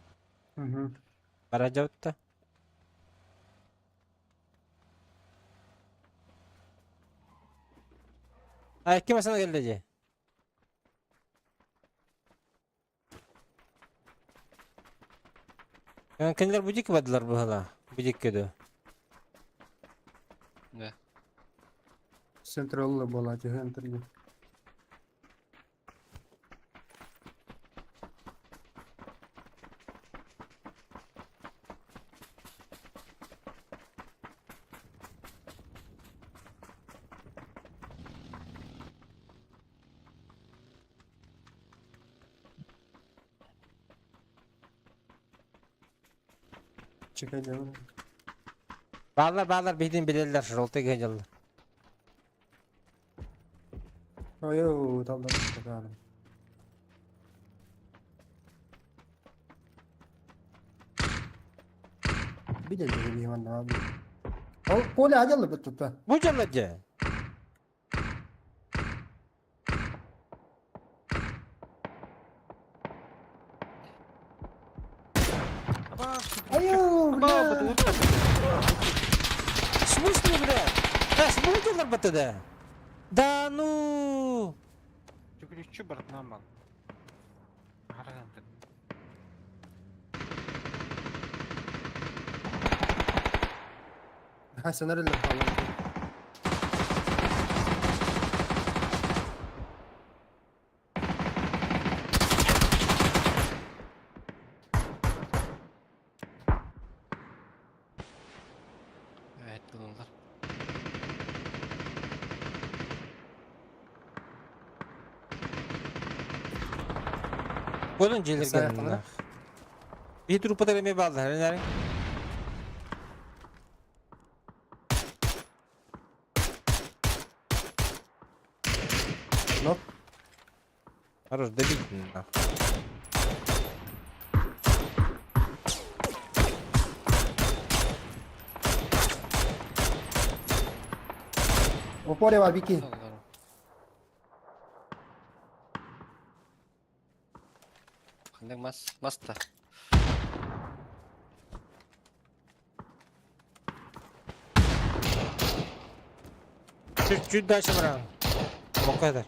Угу. Баражаутта. А ким асана келди же? Кинилер бу диэки бардылар быһыла. Бу диэки дөө. Да. Централла была, центр. Чекай, делай. Баалар баалар биһитин билэллэр жолтой кыһдьаллар. Ой, там да, такая. Видели, не Иван, Ол Коля адел бит тут. Бу дьаллар дьэ. Айо, бля. В смысле, бля? А, смысле дьаллар баттыда? Да ну! Түгүлүччү барытынан бал. Араганты. Хасанар эле халан. Evet, bulundular. Буолун дьиэлэргэ Сайахтана. Биһи труппатар эмиэ бааллар, эрэнээриҥ. Ноп. Хорош, добить нахуй. Опоре бар бики. Хандык мас, маста. Чуть-чуть дальше баран. Бокайдар.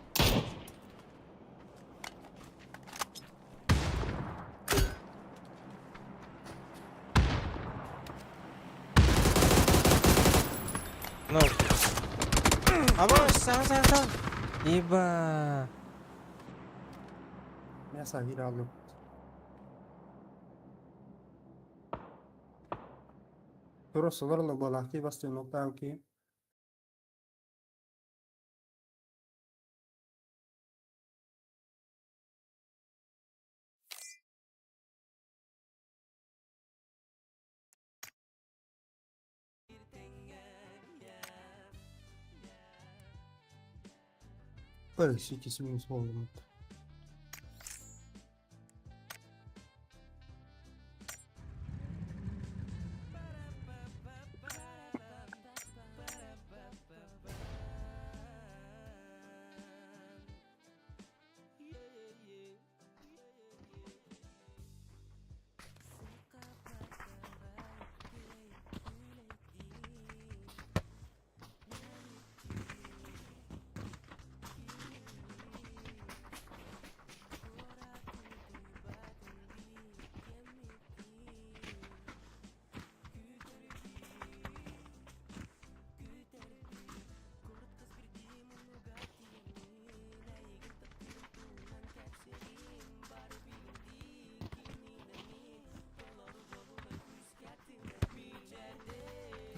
Ну. Абаш, саҥа саҥа саҥа. Еба. Мясо виралу. Тура солар буолаахтыы бастыын октаан ки. Подождите, минус волну.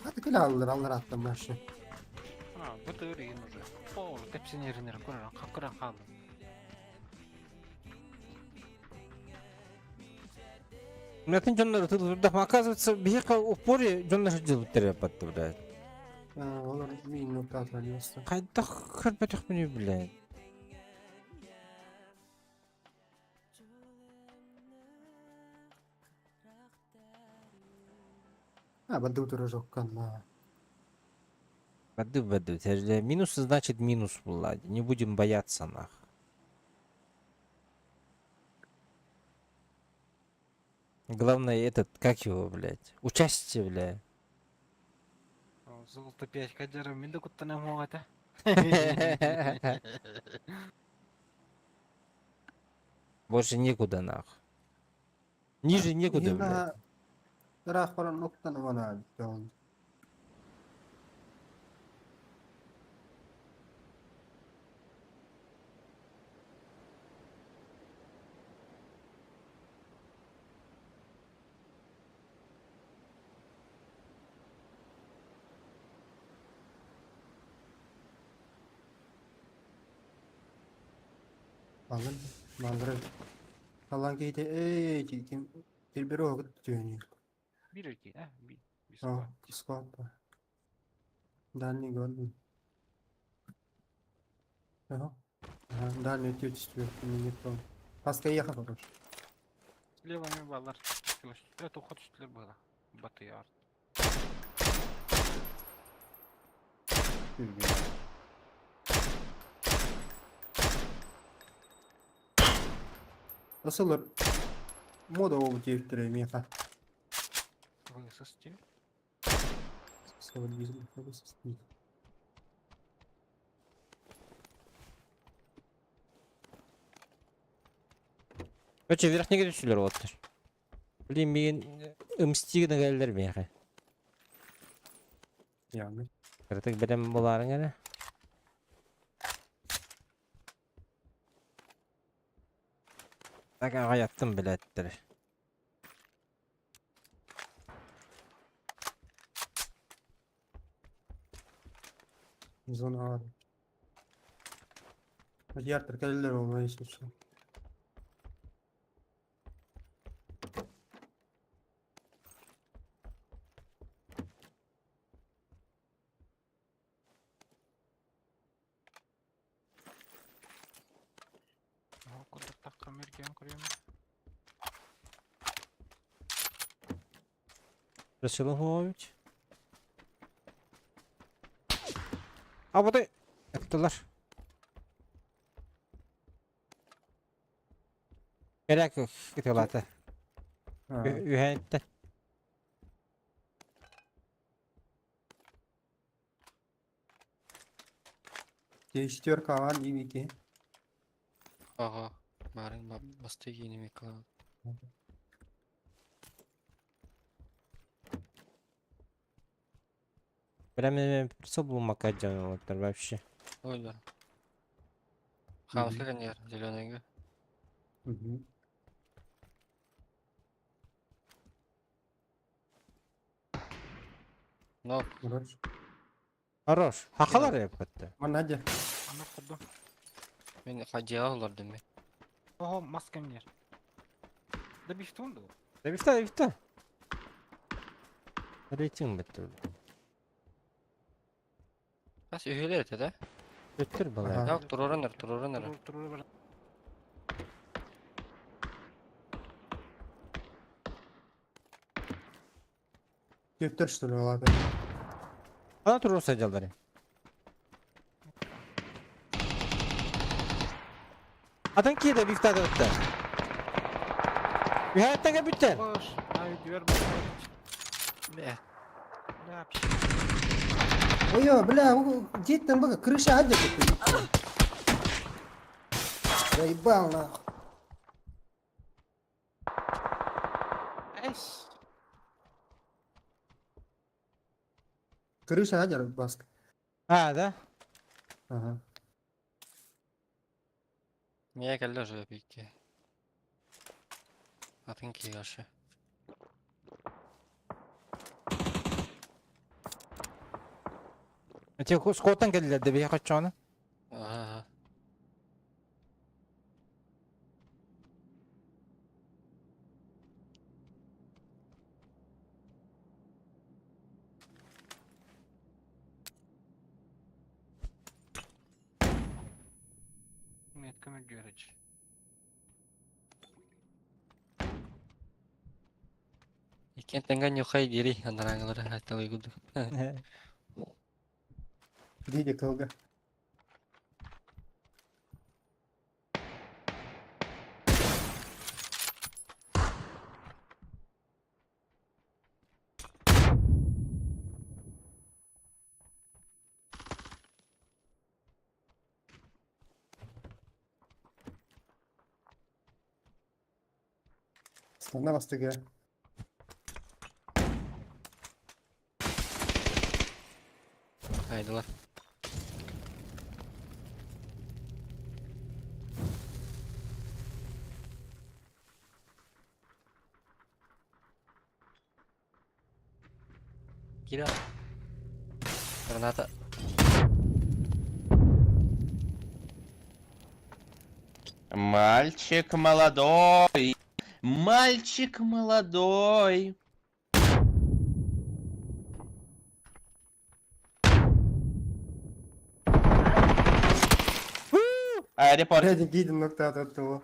Hadi кэлэ аллар аллар аттан маршы. А, бу тыыр уже. О, тэпсинеринер көрөн хакыран хаалдым. Метін дьоннор ытылырдах, оказывается, биһиэхэ упоре дьоннор сылдьыбыттар эппатты, блядь. Олор мин нуктаатар Хайдах көрбөтөхпүнүй, блядь. А, баду дружок, на. Баду, баду. Минус значит минус, блядь. Не будем бояться, нах. Главное этот, как его, блядь, участие, блядь. Золото 5 кадера мин да куттанам хугата. Больше некуда, нах. Ниже некуда, блядь. Ыраах баран оттан вана. Алын, мандыры. Алан кейте, эй, ким, bir o түйені. Бир эки, а? Би. А, склад бар. Дальний горный. Ага. Ага, дальний четвертый, не помню. Паска ехал, короче. Слева ми балар. Это уход что было. Батыяр. Nasıl мода ол диэбиттэрэ миэхэ. Высости. Короче, верхнеге түсүлөр оттор. Блин, миигин ымстигин кэллэр миэхэ. Яғни. Кыратык бэлэм булаарыҥ эрэ. Так аҕайаттым билээттэр. Зона аар. Диартер кэллэр ол если что. Куда так камерген көрөм. Расилович. А вот и Эттилер. Керек ытылаты. Үһэнтэн. Четверка аван дивики. Ага. Барың басты кийинеме кылабын. Прям прицел булмакка дьон вообще. Ой, да. Хамска коньяр, зеленый. Мгм. Но Хорош. Хорош. Хакалар yaptı. Манна дьэ. Ана курдум. мен хадьяға олардым мен. Ого, маска мне. Да бифтун ду. Да бифта, да бифта. Рейтинг бітті. Бас үйелер ете да? Өттір бала. Ага. Yok турураныр, турураныр. Турур турур бар. Көптөр что ли олады. Ана туру садалары. Атын киді бифта да өтті. Үхәттәге бітті. Бош, ай дверь бар. Бе. Бля, пш. Ой, бля, где там было? Крыша адя тут. Заебал нахуй. Эс. Крыша адя, баска. А, да? Ага. Niye geldi oraya peki? Atın ki yaşı. Те скоттан келдилер деп я хочу оны. Aha. Нет, көмөр дүйөрөч. İki tengen yokay diri andarangaları hatta uygudu. Диди кылга. Стана бастыга. Haydilar. Gir al. Granata. Мальчик молодой, мальчик молодой. Аэропорт. Блядь, гиден нокта от этого.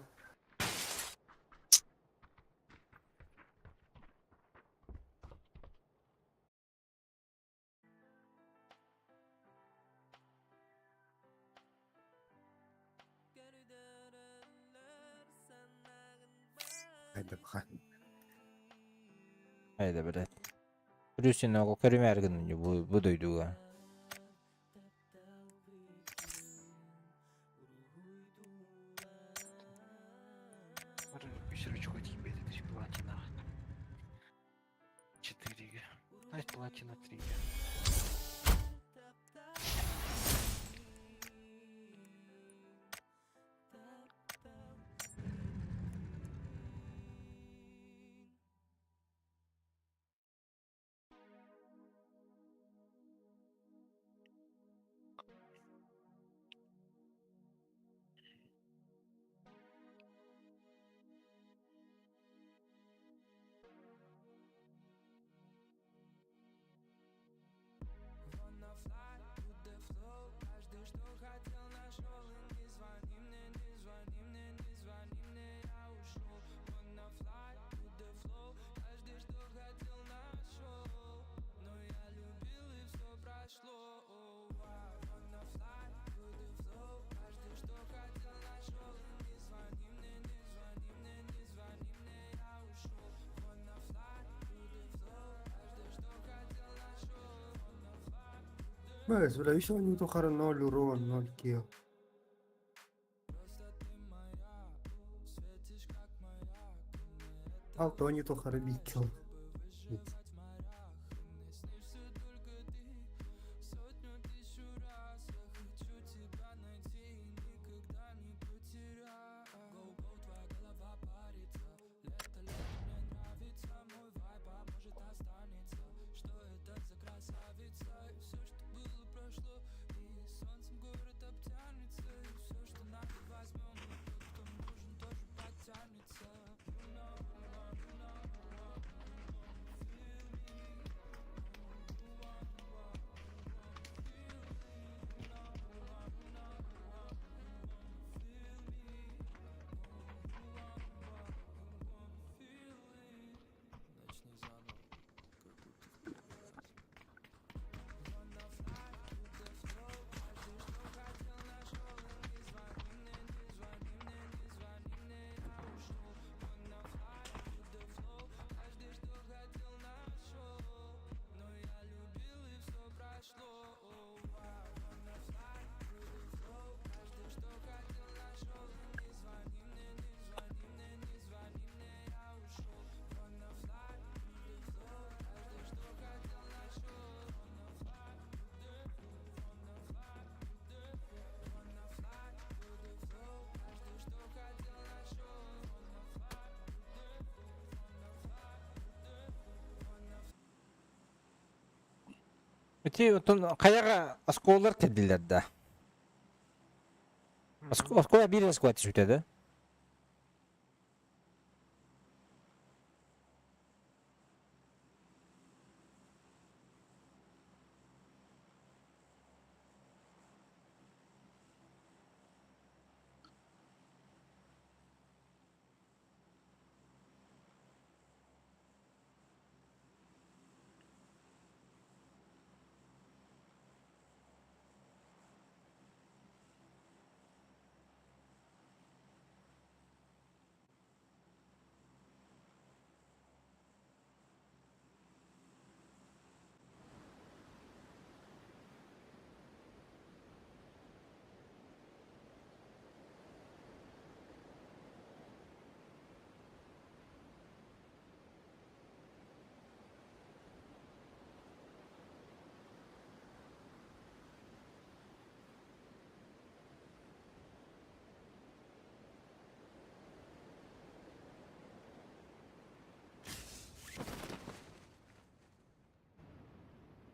Haydi bakalım. Haydi брат. Плюсин ого көрүмәргин бу бу дойдуга. Бар үс ручку тебе это ж платина. 4. Значит, платина 3. Бля, бля, еще не тухара 0 урон, 0 килл. Алто не тухара бикил. Ити оттон хайаҕа оскуолалар кэлдилэр да? Оскуола биир оскуола түсүтэ да?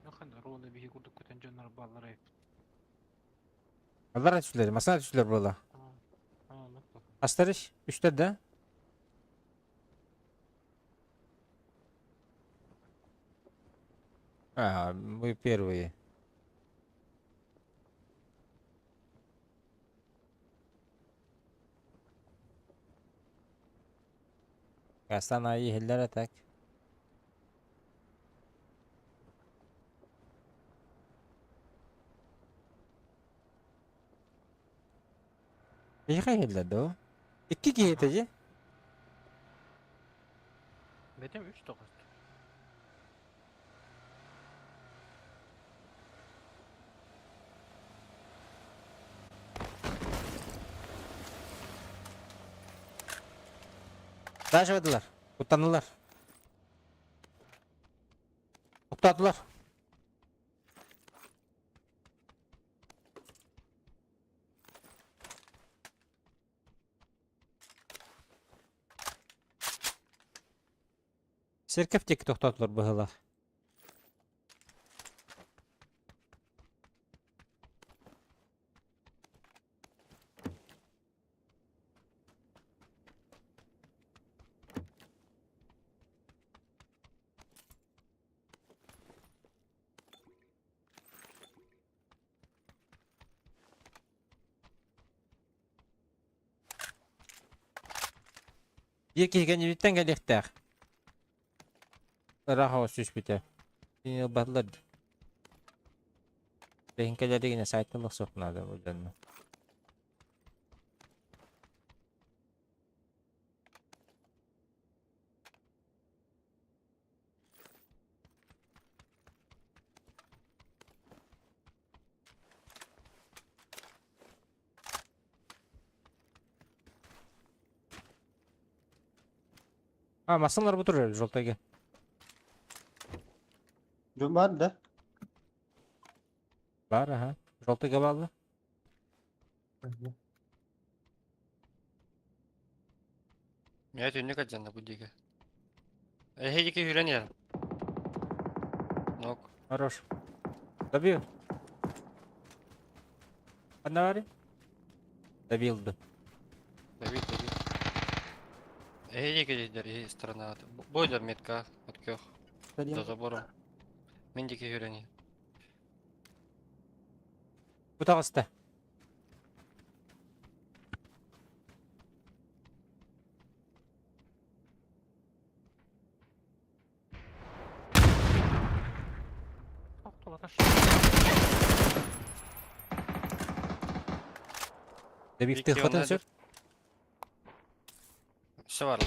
Якын ровно биһи курдук көтөн дьоннор бааллар эбит. Алар түсүлэр, масына түсүлэр буола. Астарыш, үстэр да? А, мы первые. Гастан айы иһиллэр атак. Биһиэхэ иһиллэр дуо? Икки киһи этэ дии. Бэтим үч тоҕус. Дальше Куттаннылар. Тоқтатылар. Церковь диэки тохтоотулар быһыылаах. Биир киһи кэннибиттэн кэлиэхтээх. Ыраах оҕус түспүтэ. Кинини ылбатылар дии. Билигин кэлэригинэ сайтан охсуох наада бу дьонно. А, массыналар бу турар желтайга. Дьон баар да? Бар, аха. Желтайга баалла. Мия түннүк алдьанна бу диэки. Эһиги киһирэн иһэр. Нок. Хорош. Добил. Одного Добил бы. Добил, добил. Эһиги киһилэр иһи сторона. Бойлер метка от көх. За забором. Мин диэки киһирэн иһэр. Бу таҕыста. Добив ты сөп. Все бар.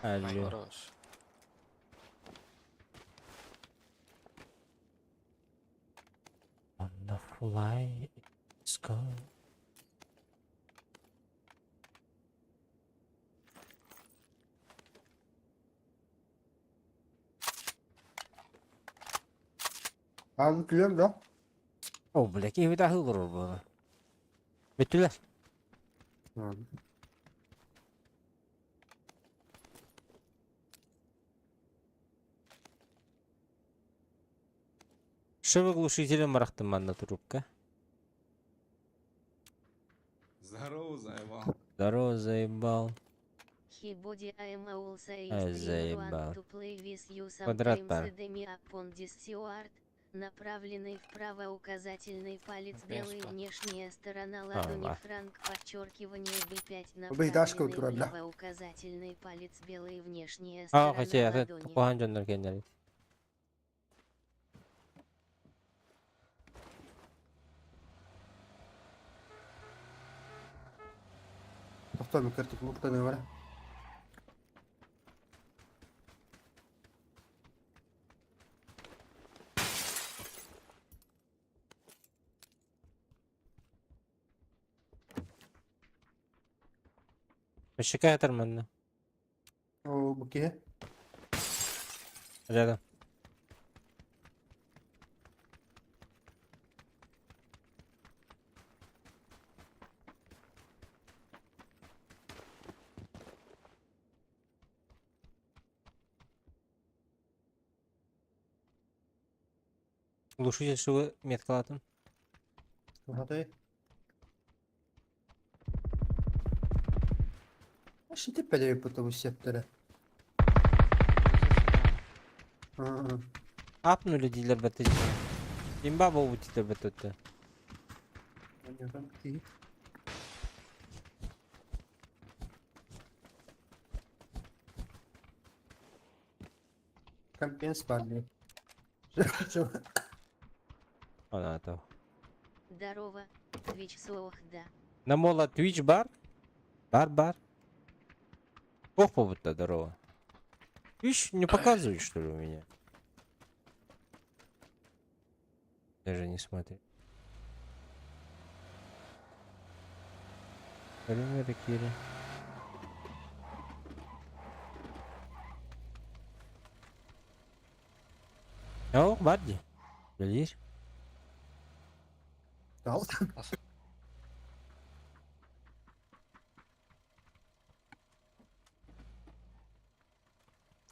Хорош. On the fly, let's go. Ааны күлүөм да? О, бля, киһи таһыы олорор буолла. Бүттүлэр. Шивы глушителем барахтым манна трубка. Здорово, заебал. Здорово, заебал. Хибоди I'm also a Ай, streamer заебал. want to play with you Квадрат sometimes пар. add me up on Discord. Направленный вправо указательный палец белый Место. внешняя сторона ладони ла. Франк подчеркивание B5 Убей Дашку, направленный дура, бля. влево указательный палец белый внешняя А, сторона хотя это ладони. кухан дьоннор кеннер. Тохтоо картик муктаны бар. Шикаятар манна. О, буке. Рядом. Глушитель шивы меткалатым. Хатай. Шитеп пәле потому септері. Апнули дилер бәтті. Имба болу дилер бәтті. Компенс бар. Ана то. Здорово, Twitch суох да. Намола Twitch бар? Бар бар. Ох, побудто здорово. Twitch не показывает, что ли, у меня? Даже не смотри. Примеры Кири. О, Барди. Глядишь? Дал.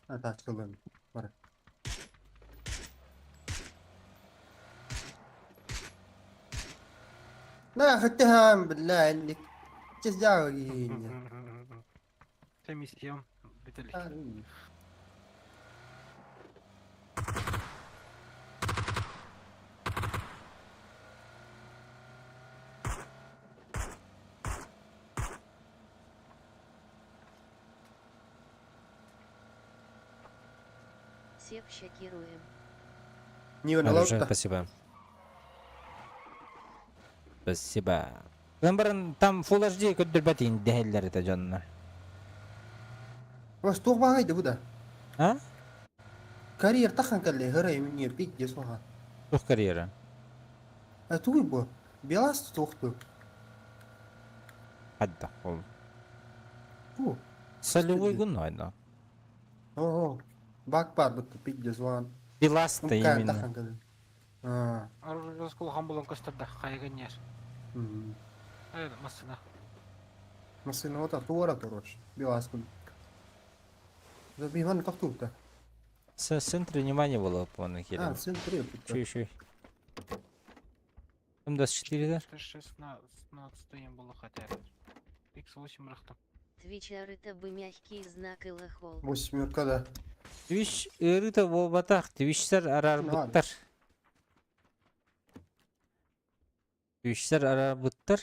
А, тачкалым. Бар. لا اخذتها بالله عندك تزاوي Комиссион. Бителик. Всех шокируем. Не Хорошо, спасибо. Спасибо. Ламбаран там Full HD көддөрбөт дэһэллэр это дьоннор. بس توغ باغي دبودا А? كارير تخن كان لي هراي مني بيك جسوها Тух карьера. توي بو بيلاس توختو Хадда. Ол. بو Солевой гунайна. اوه باك بار بت بيك جسوان Биласта كان именно. تخن كان اه Оружие кулхан булан көстөрдө хайган яр. أمم. Э, масына. بس انه تطورا تروش بيلاس كل بيمان تختو تا С центре внимания было по اه нахерен. سنتري Чё еще? М24, да? 16 им было хотя бы. X8 рахта. Twitch арыта бы мягкий знак и лохол. Восьмерка да. Твич ырыта болбатах, твичтер арар Ладно. буттар. Твичтер арар буттар.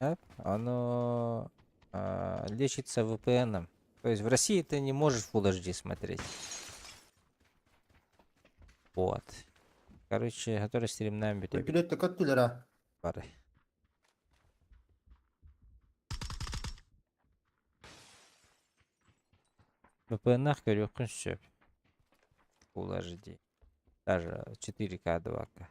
Да? Оно лечится VPN. То есть в России ты не можешь Full HD смотреть. Вот. Короче, который стримнаем бит Билет көттүлөр бары. VPN-ах көрүөххүн сөп. Full HD. Даже 4К, 2К.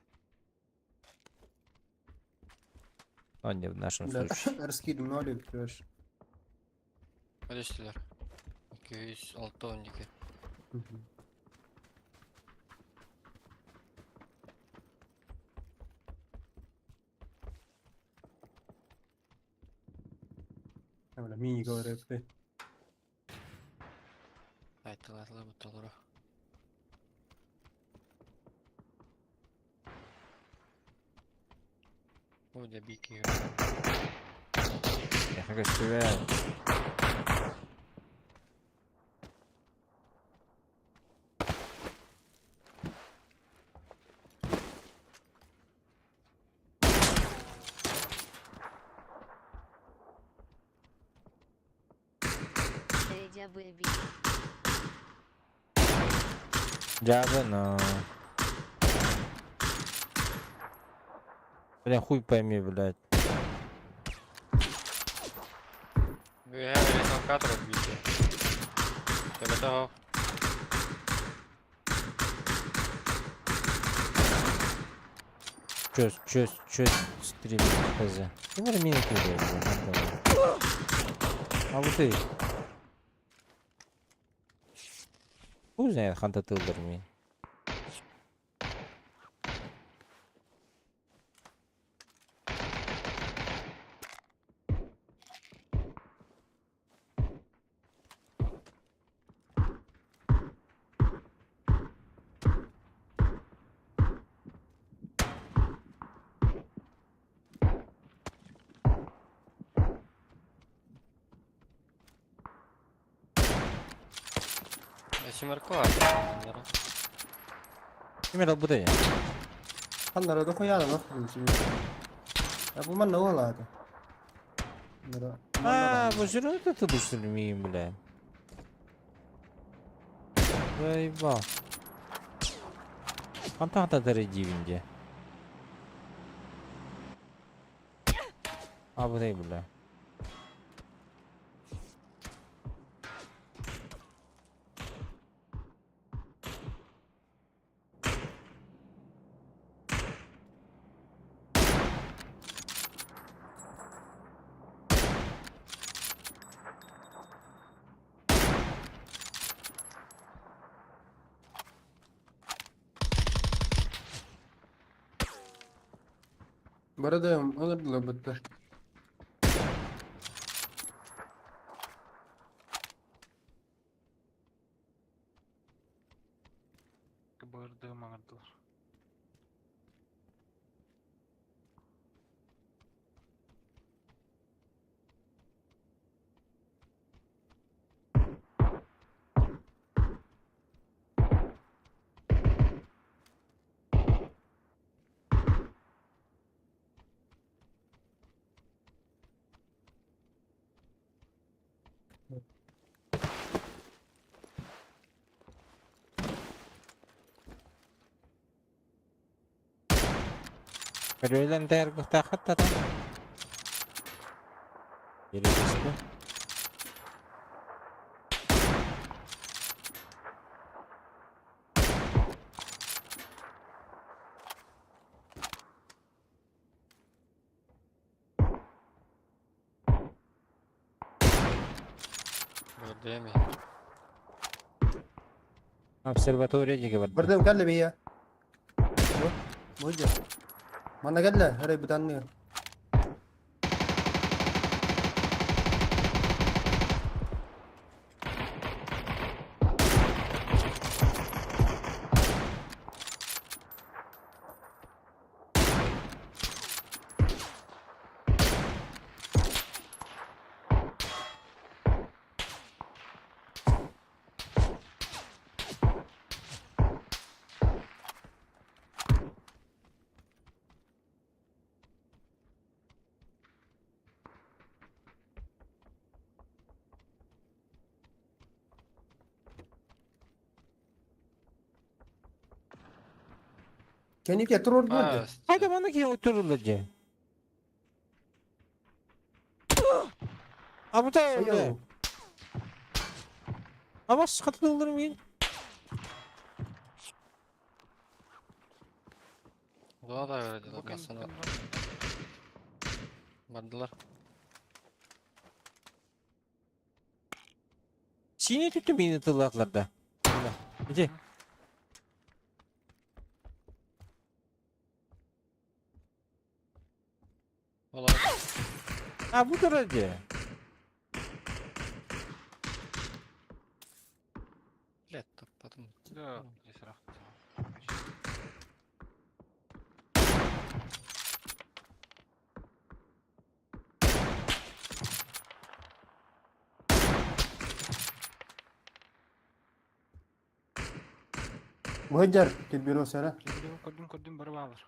Но не в нашем Да. случае. Раскидым нолик, короче. Өлөстүлөр. 206 12. Бля, мини говорит, ты. Айтылар бутталары. Бу дьэ биир киһи. Эхэ көстүбэт. Эдя Бэби. Дьаабы, но... Бля, хуй пойми, блядь. Үөһээ ресалкатор биирдэ. Төбөтө оһох. Чё, чё, чё стрим хз? Ну, мини А вот и. Хуй знает, ханта тылдыр мин. Симерко. Кимер албытай? Ханнара дохуя да Я бу манна уолаата. А, бу сүрүн это тудушсун бля. Заебал. Ханта дивинде. А, бу бля. Барадым, алырдылар бытты. Бырдым аңырдылар. Көрүөлэн тээр гухтаахаттата. Перевести. Бырдым. Обсерватория диге бар. Бардым кэллэ бия. Бу Манна кэллэ, эрэй бутанны. Кеники турur Хайда маны ки отурулар же. А бута бля. Абас хатылдыр мин. Зона да öyle масана. Бардылар. Сине түттү мени тыллатларда. Иди. Олар. А бу турар же. Блядь, таппатым. Да, здесь рафт. Быһыдьар, Кирбирос эрэ. Көрдүм, көрдүм, көрдүм, бары баалар.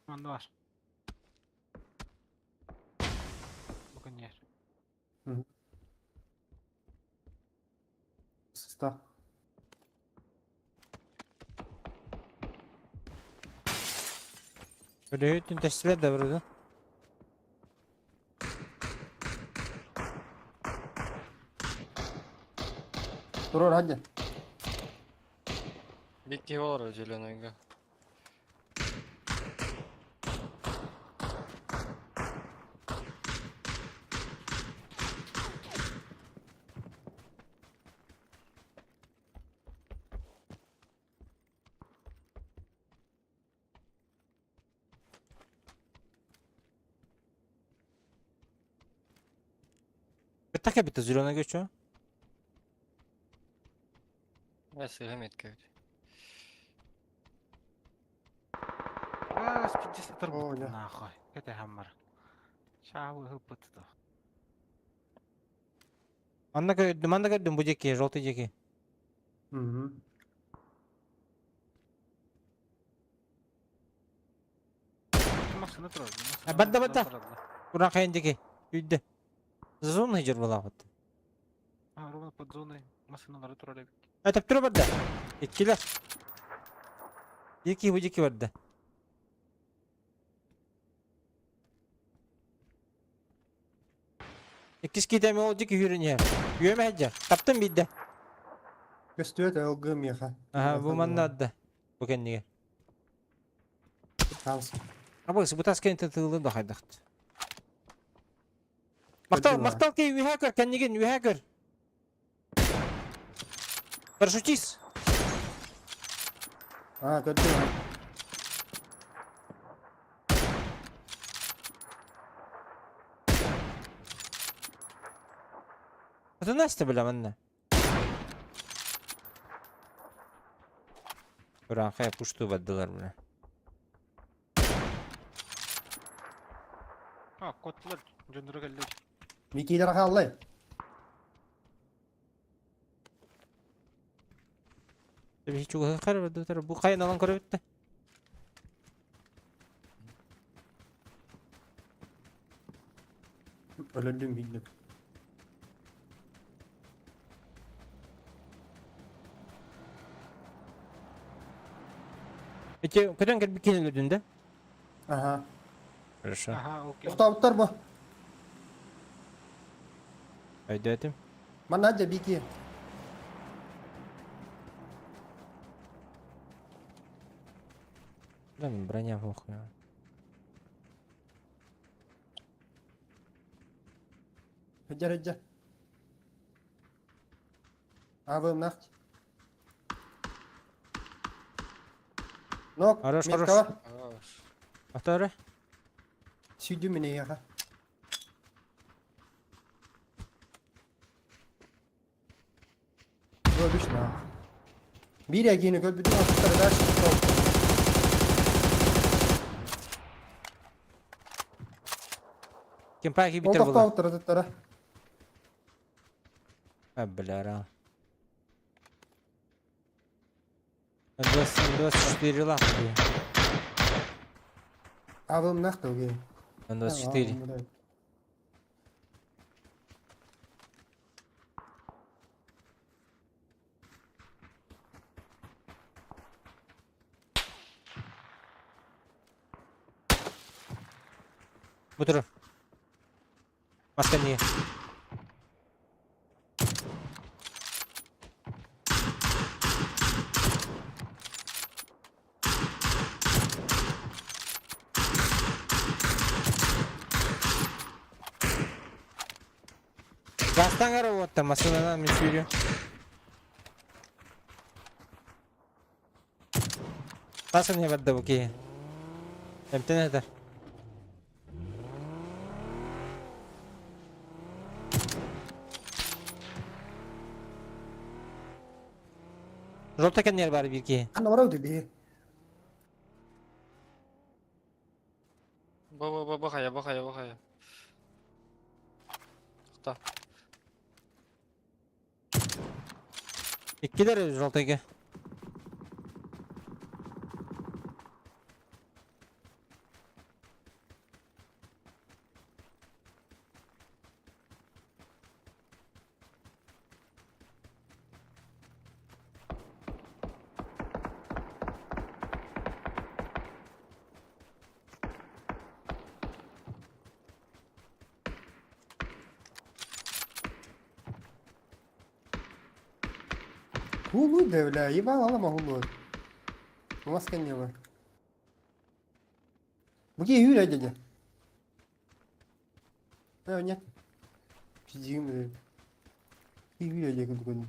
Манна бар. Бу кэннигэр. Сыста. Өлөһүтүн тэстилэр да вроде. Турар hadi. Бикки олорор зеленыйга. Беттах кэбитэ зеленый көчө. Я сыга метка ведь. Аа, спиддес О, атырбыт да. нахуй. Кэтэһэн бар. Чаабы ыһыппыт то. Манна көрдүм, манна көрдүм бу диэки, желтый диэки. Угу. Массыына турар. А, барда, барда. Уран хайын диэки. Үйдэ. За зоной жер буолаахыт. А, ровно под зоной массыыналары турар эбит. А таптыра барда. Иккилэр. Диэки бу диэки барда. Иккис киитэми ол диэки үүрэн иһэр. Үөмэ сылдьар. Таптым биирдэ. Көстүөт ылгы миэхэ. Аха, бу манна адда. Бу кэннигэр. Хаалса. Абы бутас кэннитэ тыылын да хайдахт. Махтал, Көрдүм, махтал кей үһэ көр, кэннигин үһэ көр. Парашютист. Аа, көрдүм. Это Настя, бля, манна. Уранхай пушту баддылар, бля. А, коттулар, дьонноро кэллэ. Микиилэр хааллай. Биһи чугаһы баддылар. Бу хайын алан көрөбүттэ. Өлөрдүм билдим. Эти көтөн кэлбит киһини өлөрдүн да? Аха. Хорошо. Аха, окей. Тохтообуттар бу. Өйдөөтүм. Манна дьэ бики. Бля, броня похуй. Хыдьар хыдьар. Абым нахт. Нок, Хорош, хорош. меткаҕа. Хорош. Повторы. Сүйдүм мин эйиэхэ. Көрүш на. Биир эгиини көрбүтүм атыттары дальше. Ким паки битер була. Олтохтообуттар атыттара. А, бля, ра. 24 лапки. Абым нахт окей. 24. Бутыр. Маска не. Гастан вот там машина мен сүйрү. Тасыр не барды бу ки. Эмтен этер. Жолта кеннер бар бир ки. Ханна барау би. Бу бу бу бу хая бу хая бу хая. Тохта. Иккилэр желтыйга. Хулу да, бля, ебал алама хулу. Маска не было. Буги Юрия дядя. А, нет. Пиздим, бля. Юрия дядя какой-то.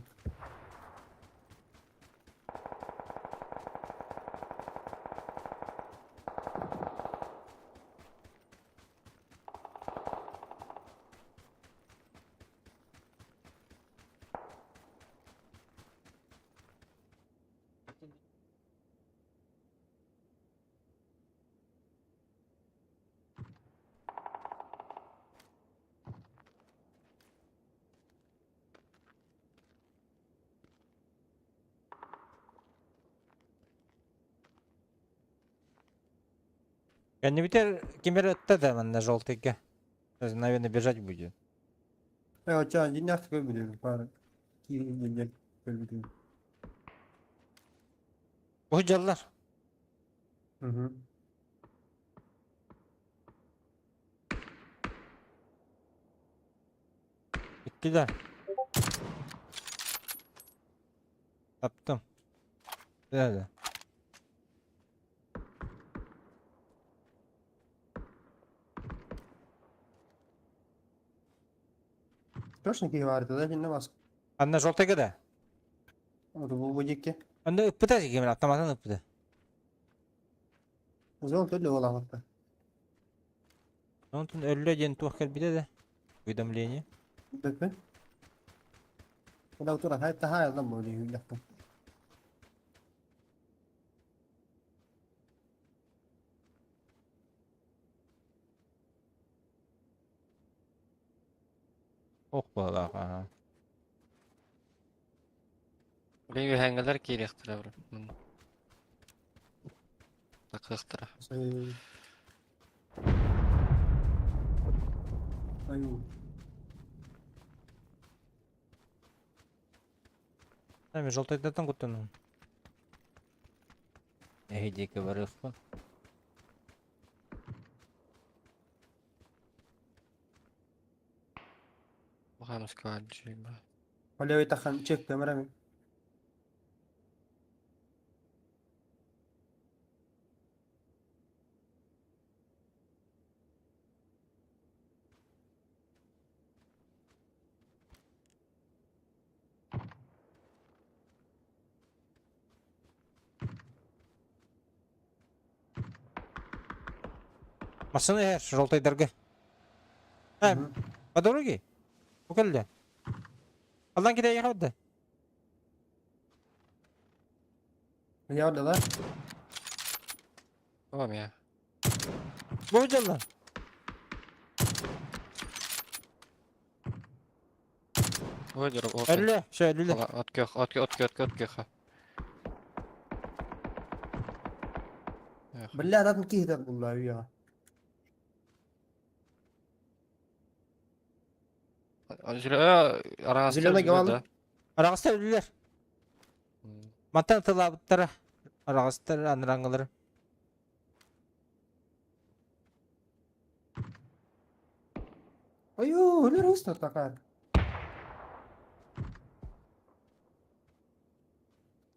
Кэннибитэр ким эрэ ытта да манна желтыйга. Наверное, бежать будет. Э, оча, динях көрбүтүм, пара. Киирин көрбүтүм. Бу дьаллар. Угу. Иккилэр. Таптым. Да, да. Точно киһи баар да инне бас. Анна желтыйга да. Бу бу дикке. Анна ыппыта кимин автоматын ыппыта. Зон төлө оламатта. Онтон өллө диэн туох кэлбитэ да. Уведомление. Бөппүн. Куда тура хай таха ялдан бу дии Ох баалаах аха. Били үһэҥҥэлэр киириэхтэрэ бро. Такыахтара. Аю. Мен желтайдатан куттанным. Эһи диэки барыахпын. Бахамска джиба. Олевый тахан чек камерами. Массыына иһэр желтайдарга. А, по дороге? Бу кэллэ. Алдан китэйиэхэ барда. Я да? О, меня. Бу дьалла. Ой, дорог. Өллө, все, өллө. Откех, откех, откех, откех, откех. Бля, датын киһи булла я. Зеленый гавал. Араҕастар өллүлэр. Мантан тылаабыттара. Араҕастар анараңылары. Аю, өлөр уста такар.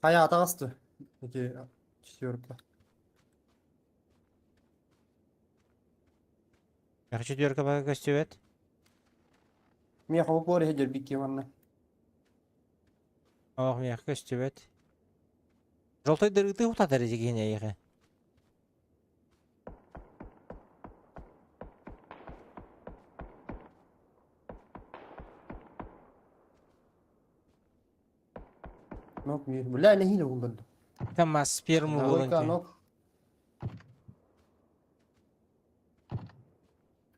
Хайа атаҕасты. Эти четверка. Меха четверка бага көстүбэт. Миэхэ бу куор иһэ дьэрбикки манна. Ох, миэхэ көстүбэт. Желтойдар ытыы утатар эти киһини эйиэхэ. Нок мир. Бля, нэһиилэ булларды. Там сперму булан Двойка, нок.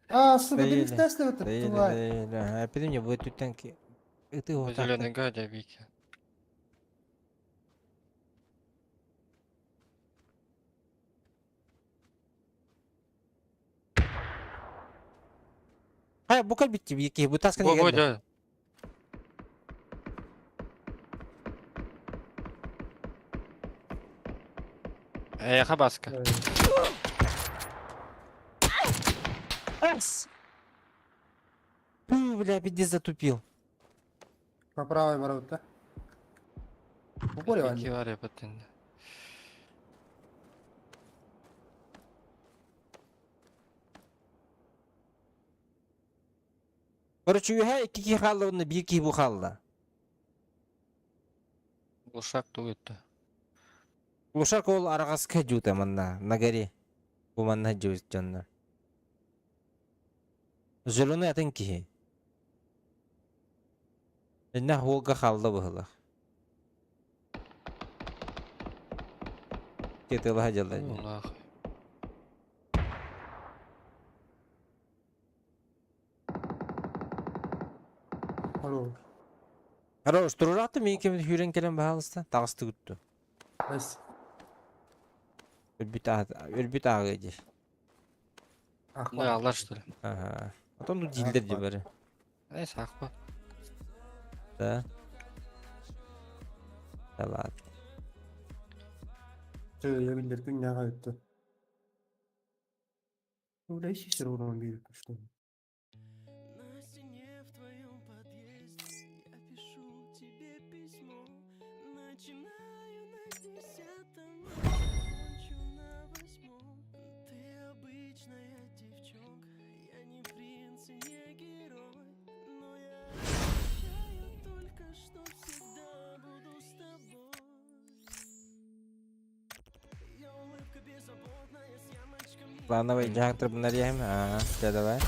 А, сука, Доели. ты тест это Доели, тварь. доели. Опять мне будет тут танки. Ытыы Зеленый утатар. гадя, Вики. Хай, бу кэлбит киһи, бу таскан Бу, бу, кэллэ. да. Эйиэхэ баска. Ас! Фу, бля, пиздец затупил. По правой ворота. Упоревание. Ики var yapatın. Короче, үһэ икки киһи хаалла уонна биир киһи бу хаалла. Глушак тугутта. Глушак ол араҕаска дьуута манна, на горе. Бу манна дьуут дьоннор. Зеленый атын киһи. Иннэх уолга хаалла быһылах. Тетылаһа дьалла. Ну нахуй. Хорош. Хорош, турурааты мин кем хүрен кэлэн баһаалыста таҕысты күттү. Найс. Өлбүт өлбүт ааҕыы дии. Ну аллар что ли? Ага. Потом ну дииллэр дии бары. Эй, сахпа. Да. Да ладно. Я биллер күн өттү. Ну, ищи урон бир, что. На стене в твоем подъезде я пишу тебе письмо. Начинаю на 10-м, а кончу на 8-м. Ты обычная девчонка, я не принц и не герой, но я обещаю только, что всегда буду с тобой. Ее улыбка беззаботная с ямочками. Плановый дьаһактар бунар А, да давай.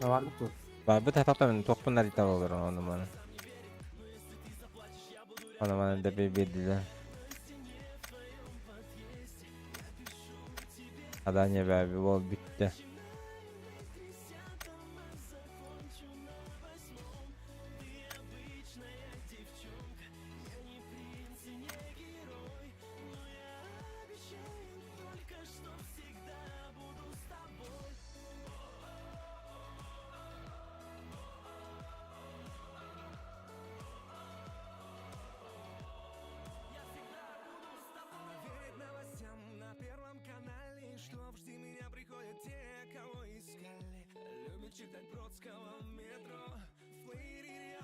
Var тут. Бу татам тохпун нарита болор ону маны. Ону маны да бирдилер. Задание бәби бол бүтті.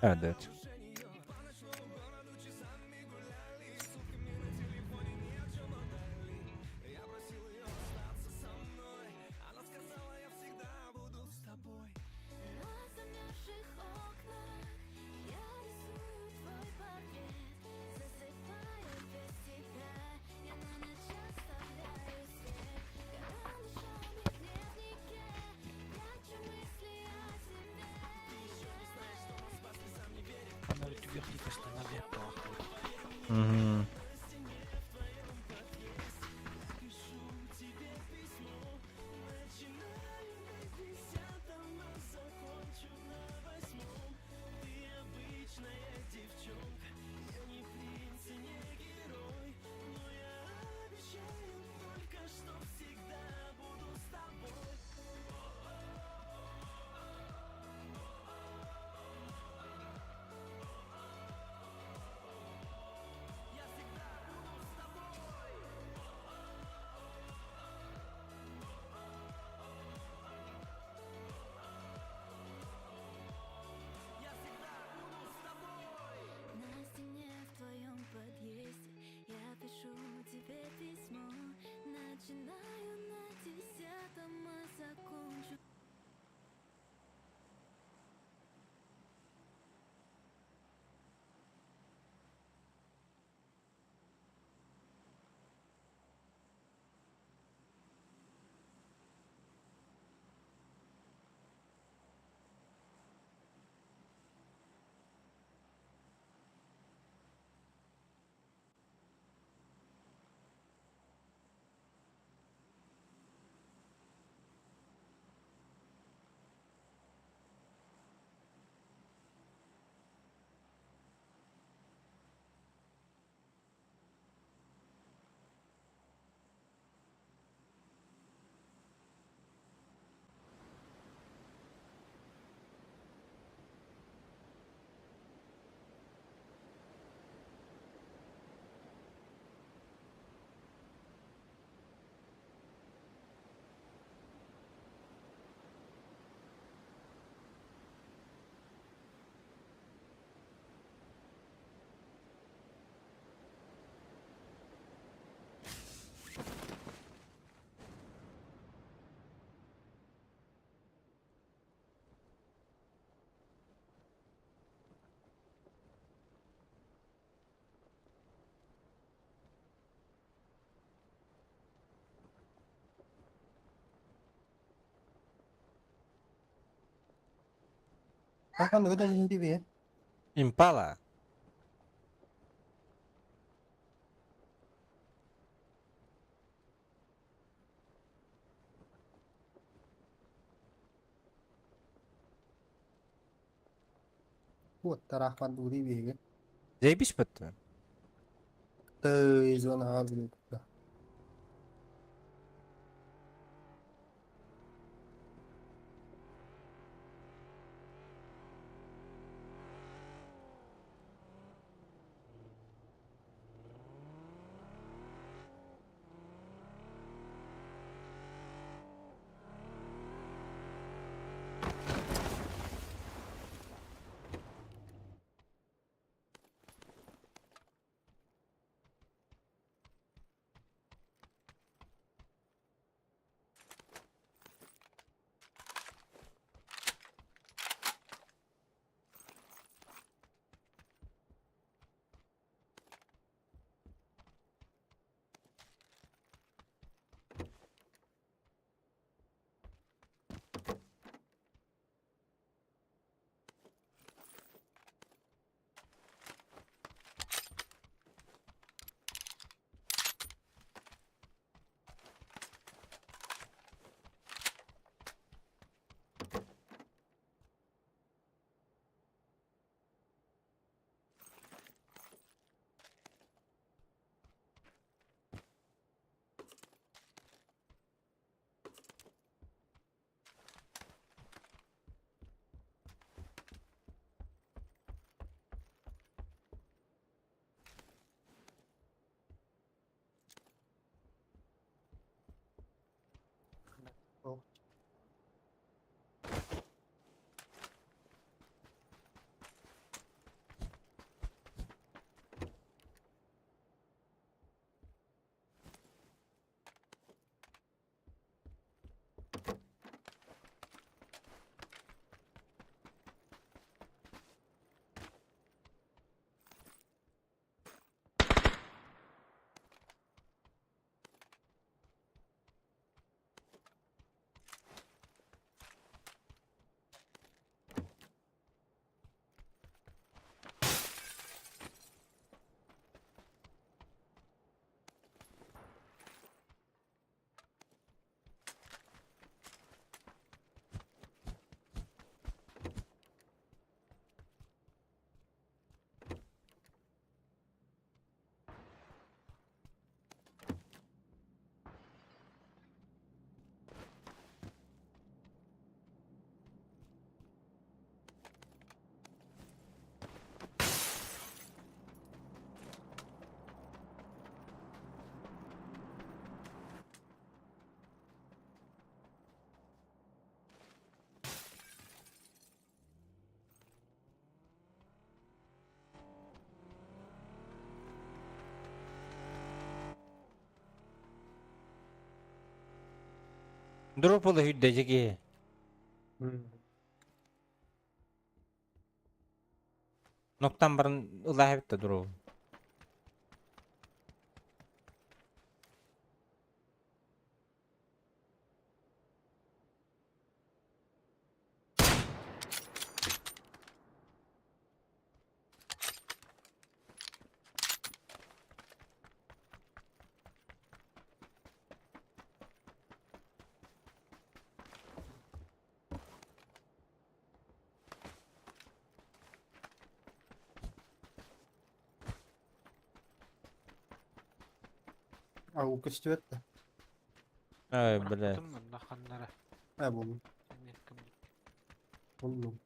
Evet evet. Ана түгэх дикастана бэп Мгм. Хахан ыгыдан иһи Импала. Уоттараахпан дуури биһиги. Заебись бытты. Тый зонаҕа билбитэ. Дроп ола хүдде жеке. Ноктан барын ылаһа битте дроп. Ау көстүбэт да. Ай, бля. Бырахтым мында ханнара. Ә буллум. Эмиэ ким Буллум.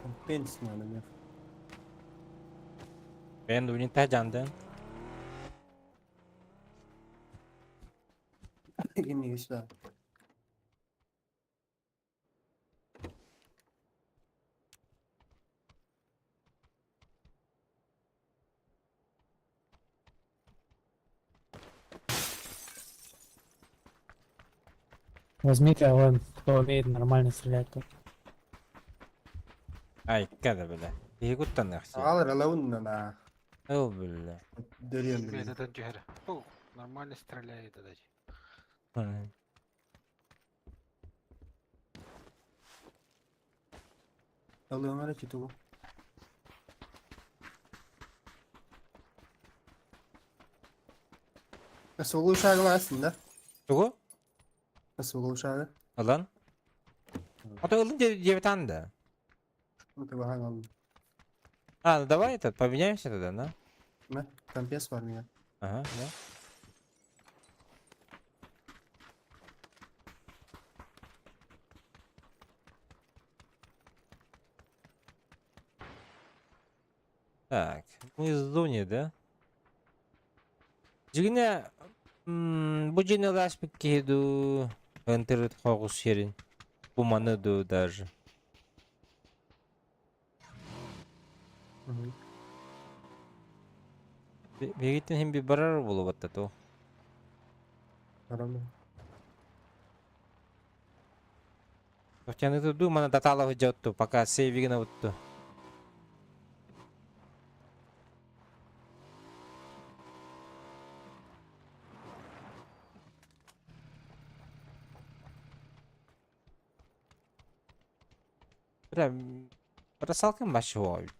Компенс надо мне. Ben de unita jandan. Кимни сюда. Возьмите АВМ, кто умеет нормально стрелять тут. Ай, када, бля. Бегут-то нахуй. Аҕал эрэ на. О, бля. Дөрүөн били. Бэйэтэ түһэр. Фу, нормально стреляет даже. Алыам эрэ чутугу. Суолу ушагылаасың да? Тугу? Суолу ушагы. Ылан? А то ылын диэбитан да. Баһаң алын. А, ну давай этот, поменяемся тогда, да? Мә, компес бар миңа. Ага, да. Так, мы в зоне, да? Дьиҥэ, бу дьиэни ыласпыт киһи дуу, интернет хоҕус сирин, бу маны дуу даже. Биһигиттэн иһин би барар буолубатта тоо. Барамын. Тохтяны туду мана татала жотту, пока сейвигина бутту. Бля, бросалкам башого ведь.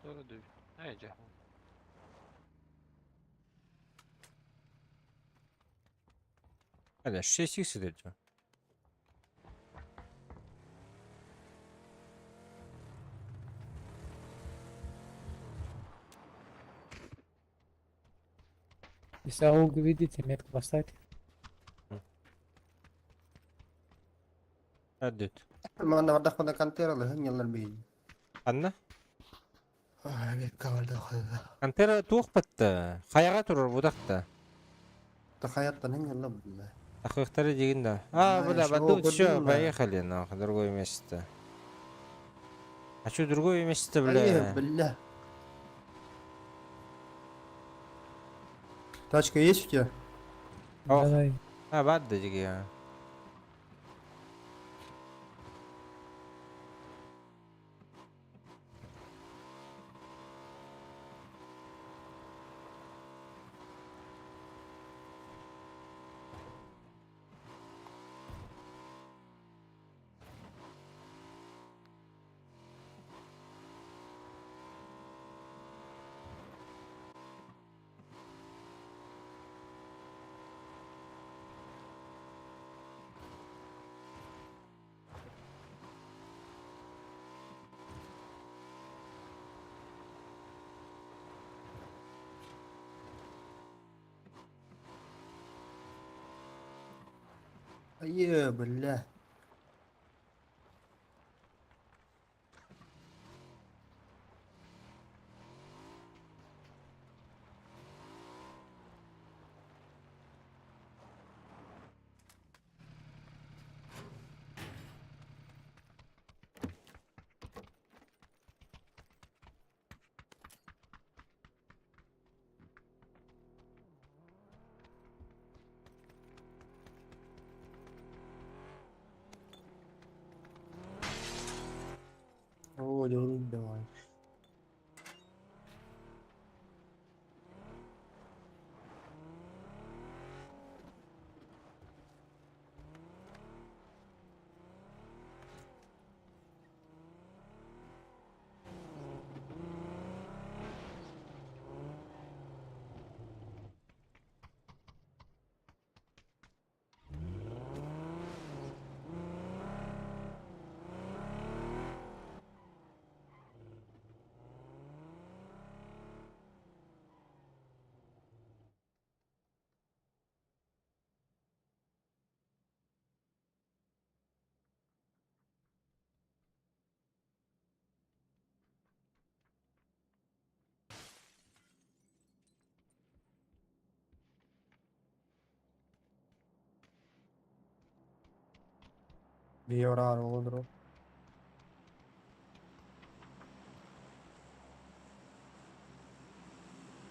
Doğru diyor. Neyce? Бля, 6 икс это. Если ауг видите, метку поставьте. Әдет. Манна бардахпына контера лыһын бейін. Анна? Метка барды хада. Антера туох батта. Хаяга турар будакта. Тахаяттан хын бля. Ахыктары деген да. А, бля, баду, все, поехали, нахуй, другое место. А что другое место, бля? Бля. Тачка есть у тебя? Давай. А, бадда деген. Е, бля. Биораар олору.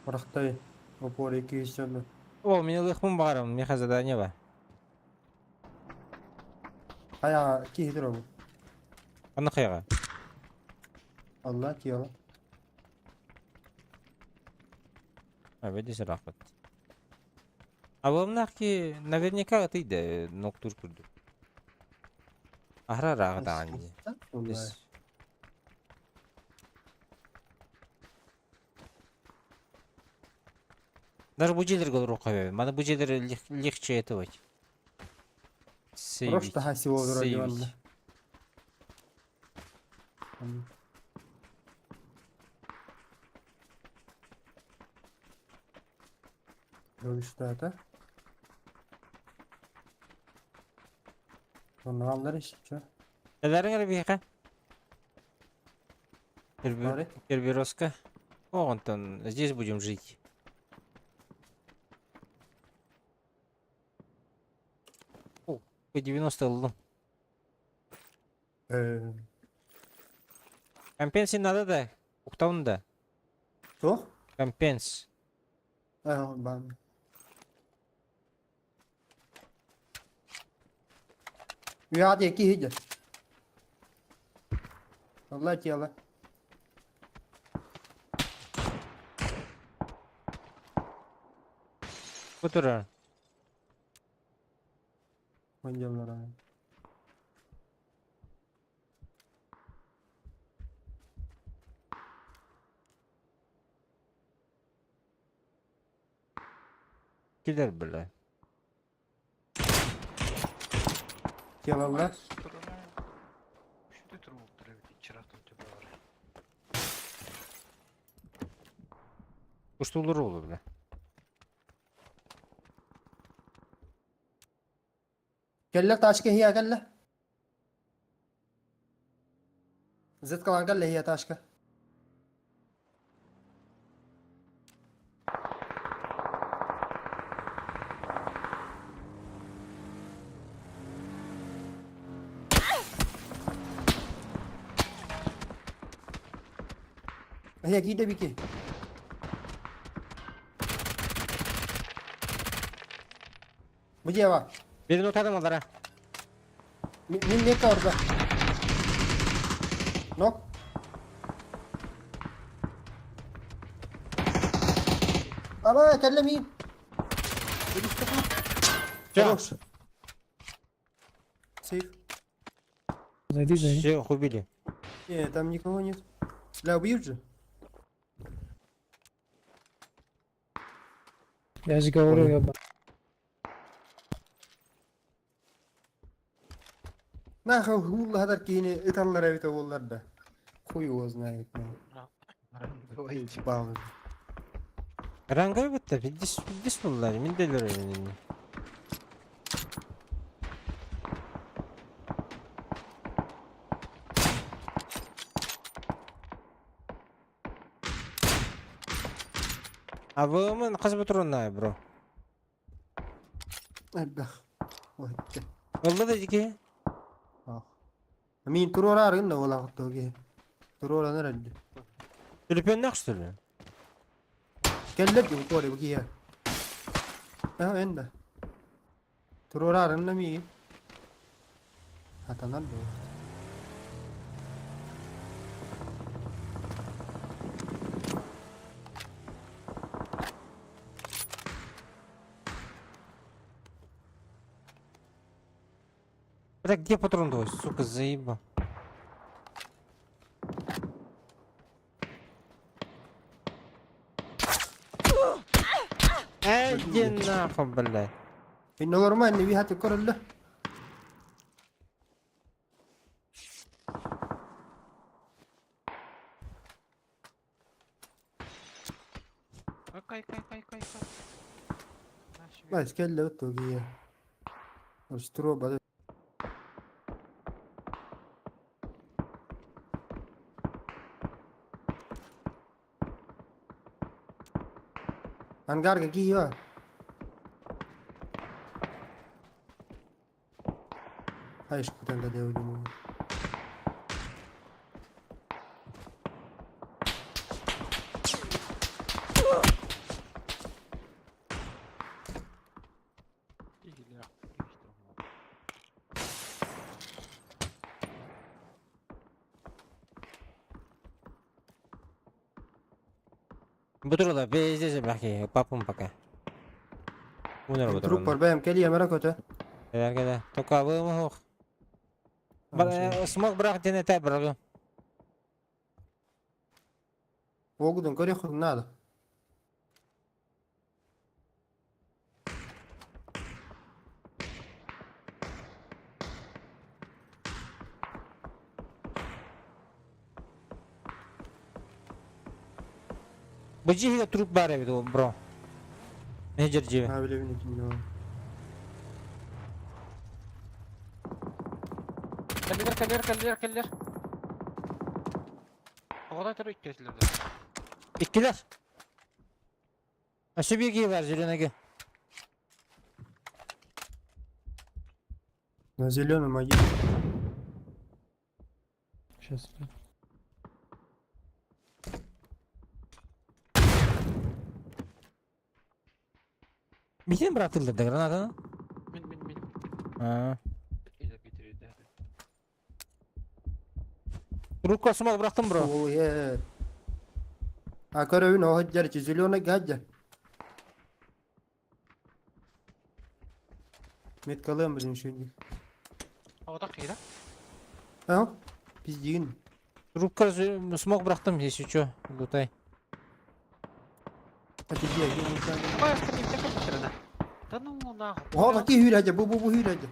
Рахтай опор 200 О, мин ылыахпын баҕарабын, миэхэ задание бар. Хайа киһи турабын. Ханна хайаҕа? Алла тело. А, видишь, рахат. Абылымнаах ки наверняка ытыйда ноктуур курдук. Аһара ырааҕа даҕаны дии. Даже бу дьиэлэргэ олоруохха эбээбин. Маны бу дьиэлэри легче этого. Сейвить. Просто всего вроде Сейвить. Что это? Онно еще. Элэриҥ эрэ биһиэхэ. Бары. Кербероска. О, Антон, здесь будем жить. О, П-90 ыллым. Компенсия надо да? Уктаун да. Что? Компенс. А, бам. Я диэки иһдэ. Алла тело. Бу турар. Мандьяллара. Килэр бля. Телолар. Үшті тұр болып тұр эбит иччирахтан төбө бар. Куштулур олу бля. Кэллэ тачка хия кэллэ. Зеткалан кэллэ хия тачка. Хия киирдэ бики. Бу дьиэҕэ. Бирин утадым алара. Мин мека орда. Нок. Ама кэллэ миин. Хорош. Сейф. Зайди, зайди. Всех убили. Не, там никого нет. Бля, убьют же. Я же говорю, ёба. Нахуй хулла киһини ыталлар эбитэ буоллар да. Хуй его знает. Ебал. Рангай бытта, пиздец, пиздец буллар, мин делер öyle. А вы мен хас батронна бро. Элбэх. Ой, Олла да дики. Мин туруорааргын да буолаахтоо киһи. Туруоранар эрдэ. Төлөпүөннээх что ли? Кэллэр дии туори бу киһи. Аа эн да. Туруорааргын да миигин. Хатанар дуо. Бля, где патрон твой, сука, заебал. Эй, иди нахуй, блядь. Инна нормально биһати көрөллө. Кай кай кай кай кай. Бас кэллэ оттоо киһи. Устуруо бары. Ангарга киһи бар. Хаешкутан да деудему. Бутурула, пиздец, бахи, папум пока. Унер Труп бутурула. бар бэйэм кэлиэм эрэ көтө. Кэлэр кэлэ. Только абыым суох. Смог брах диэн этэ бырагы. Уогудун көрүөххүн наада. Бу дьиэгэ труп баар эбит ол, бро. Мейджер дьиэ. Аа билэбин итиннэ. Кэллилэр, кэллилэр, кэллилэр, кэллилэр. Оҕолор төрө иккилэр да. Иккилэр. Өссө биир киһи баар зеленыйга. На зеленом один. Сейчас. Билин быраатыллар да гранатаны? Мин, мин, мин. Аа. Или биtirdi. Трубка смог бырахтым бро. Ол е. А көрөбүн оһо дьэр зеленый гаджа. Меткалыам блин шүнди. Оҕото киирэ. А? Пиздигин. Трубка смог бырахтым, если чё, лутай. А ты где? Давай остальные все Да ну нахуй. Оһо таки хүрәдэ бу бу бу хүрәдэ.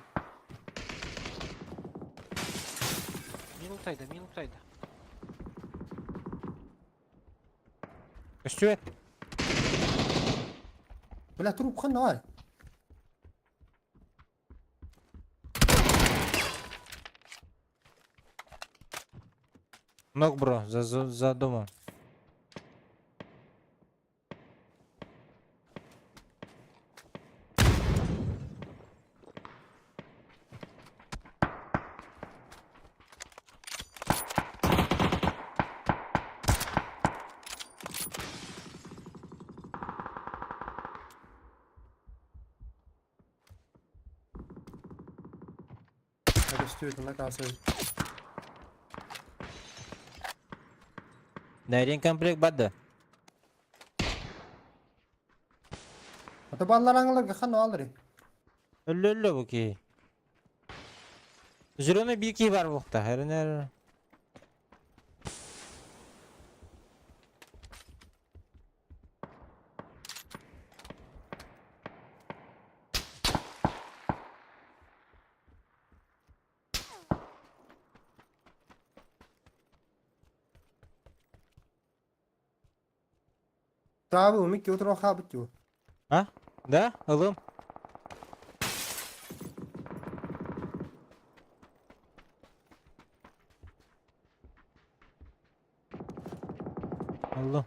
Мин лутайда, мин лутайда. Көстүбэт. Бля труп ханна ай. Ног, бро, за, за, за домом. Көстүбэт на касса. Дайрен комплект бады. Ата баллар аңларга ханна алыр. Өллө өллө бу киһи. Зеленый биир киһи бар буохта. Эрэнэр. Таабы умик утро хабыт ю. А? Да? Ылым. Алло.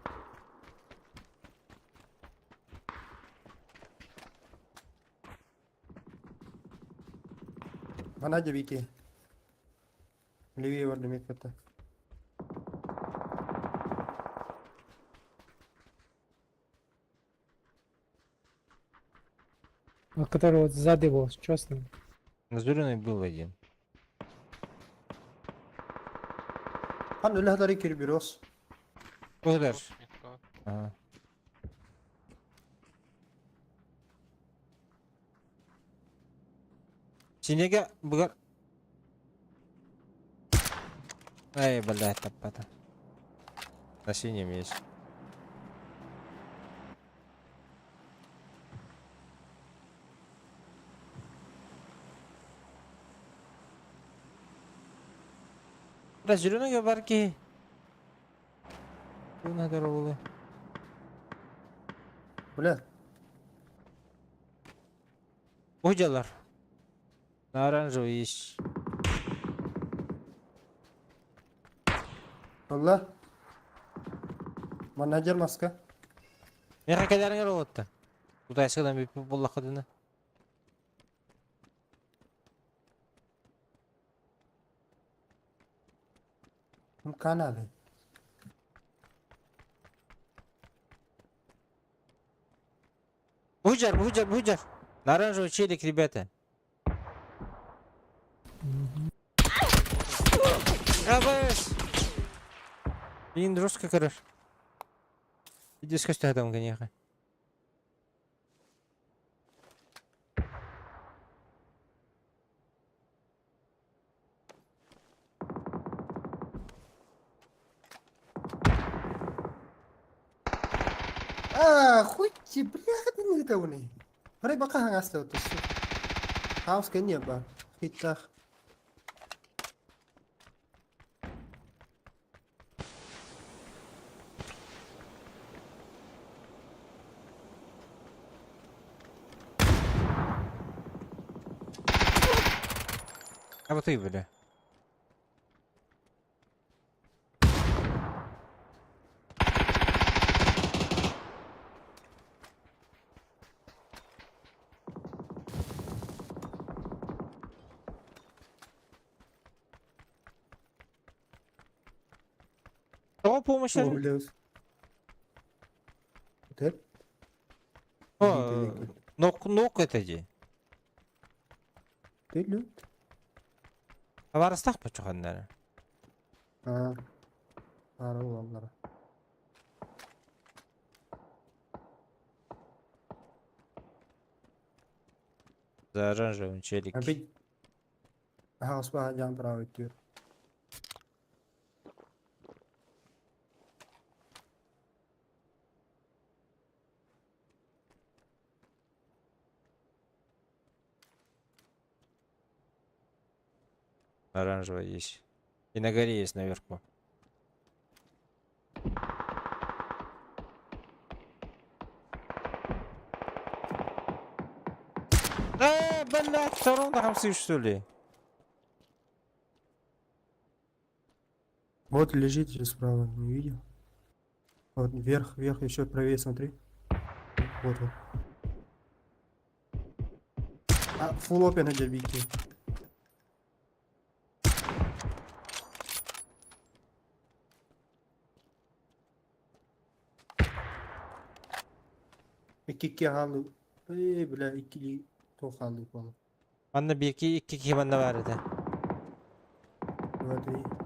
Ана дебики. Левее бар демек это. А который вот сзади был, что с ним? На зеленый был один. Хан үлэ хатары кирбирос. Куда Ага. Синеге бугар. Ай, блядь, таппата. На синем есть. Бля, зеленый барки. Надо было. Бля. Уделар. На оранжевый есть. Алла. Менеджер маска. Меха кэлэриҥэр олотта. Тутайсыгынан бүппүт буоллаххытына. Канады. Буджар, буджар, буджар. На оранжевый челик, ребята. АБС! Блин, жестко, короче. Иди с там, конечно. Аа, хуйти, бляха, ты не готовый. Парай бака хангаста вот. Хаус кенья ба. Хиттах. А вот и, бля. Кого помощь? О, бля. Это? О, нок, нок это ди. Ты лют? Табарыстах па чуханнары. А. Ара улаллара. За оранжевым челик. Опять. Хаус ба жан правый тюр. Оранжевый есть. И на горе есть наверху. А, блядь, второго на хамсы, что ли? Вот лежит же справа, не видел? Вот вверх, вверх, еще правее смотри. Вот вот. А, full open на дербике. Икки халы. Эй, бля, икки то халы пол. Манна бики икки кихи манна бар это. Два, три.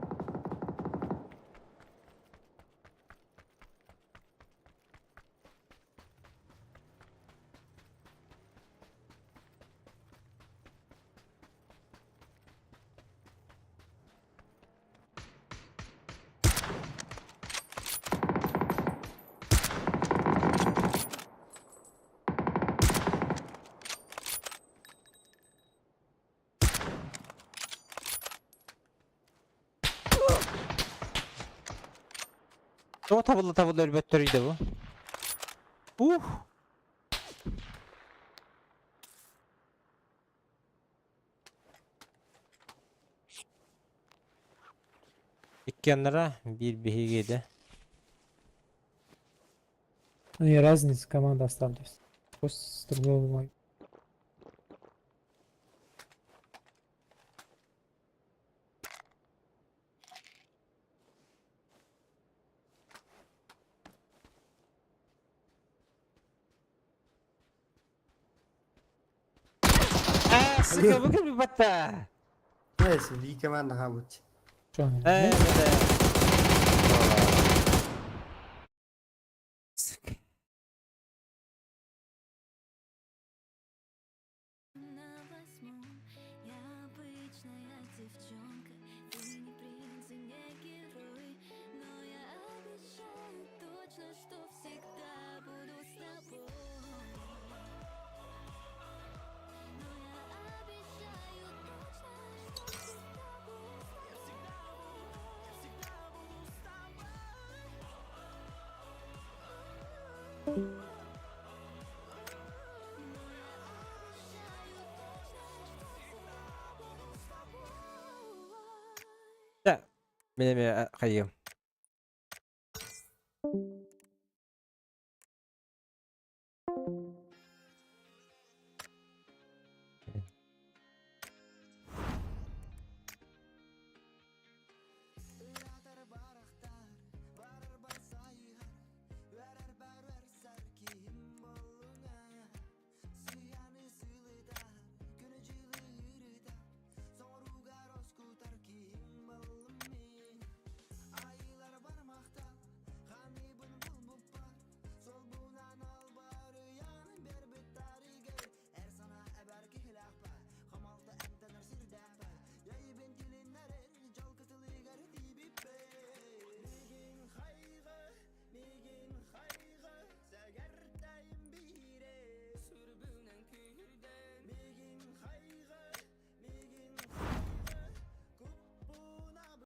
О, табылды, табылды, өлбөттөр үйдө бу. Ух! Иккианнара бир биһиги Ну и разница команда остались. Пусть с другого. А, сука, выгони батта! Neyse, bir команда хабут. Что они? Э, нет? да. Сука. На восьмом я обычная девчонка. Ты не принц и не герой, но я обещаю точно, что всегда буду с тобой. Но я обещаю точно, что всегда буду с тобой. Но я обещаю точно, что всегда буду с тобой. Мен эме хайым.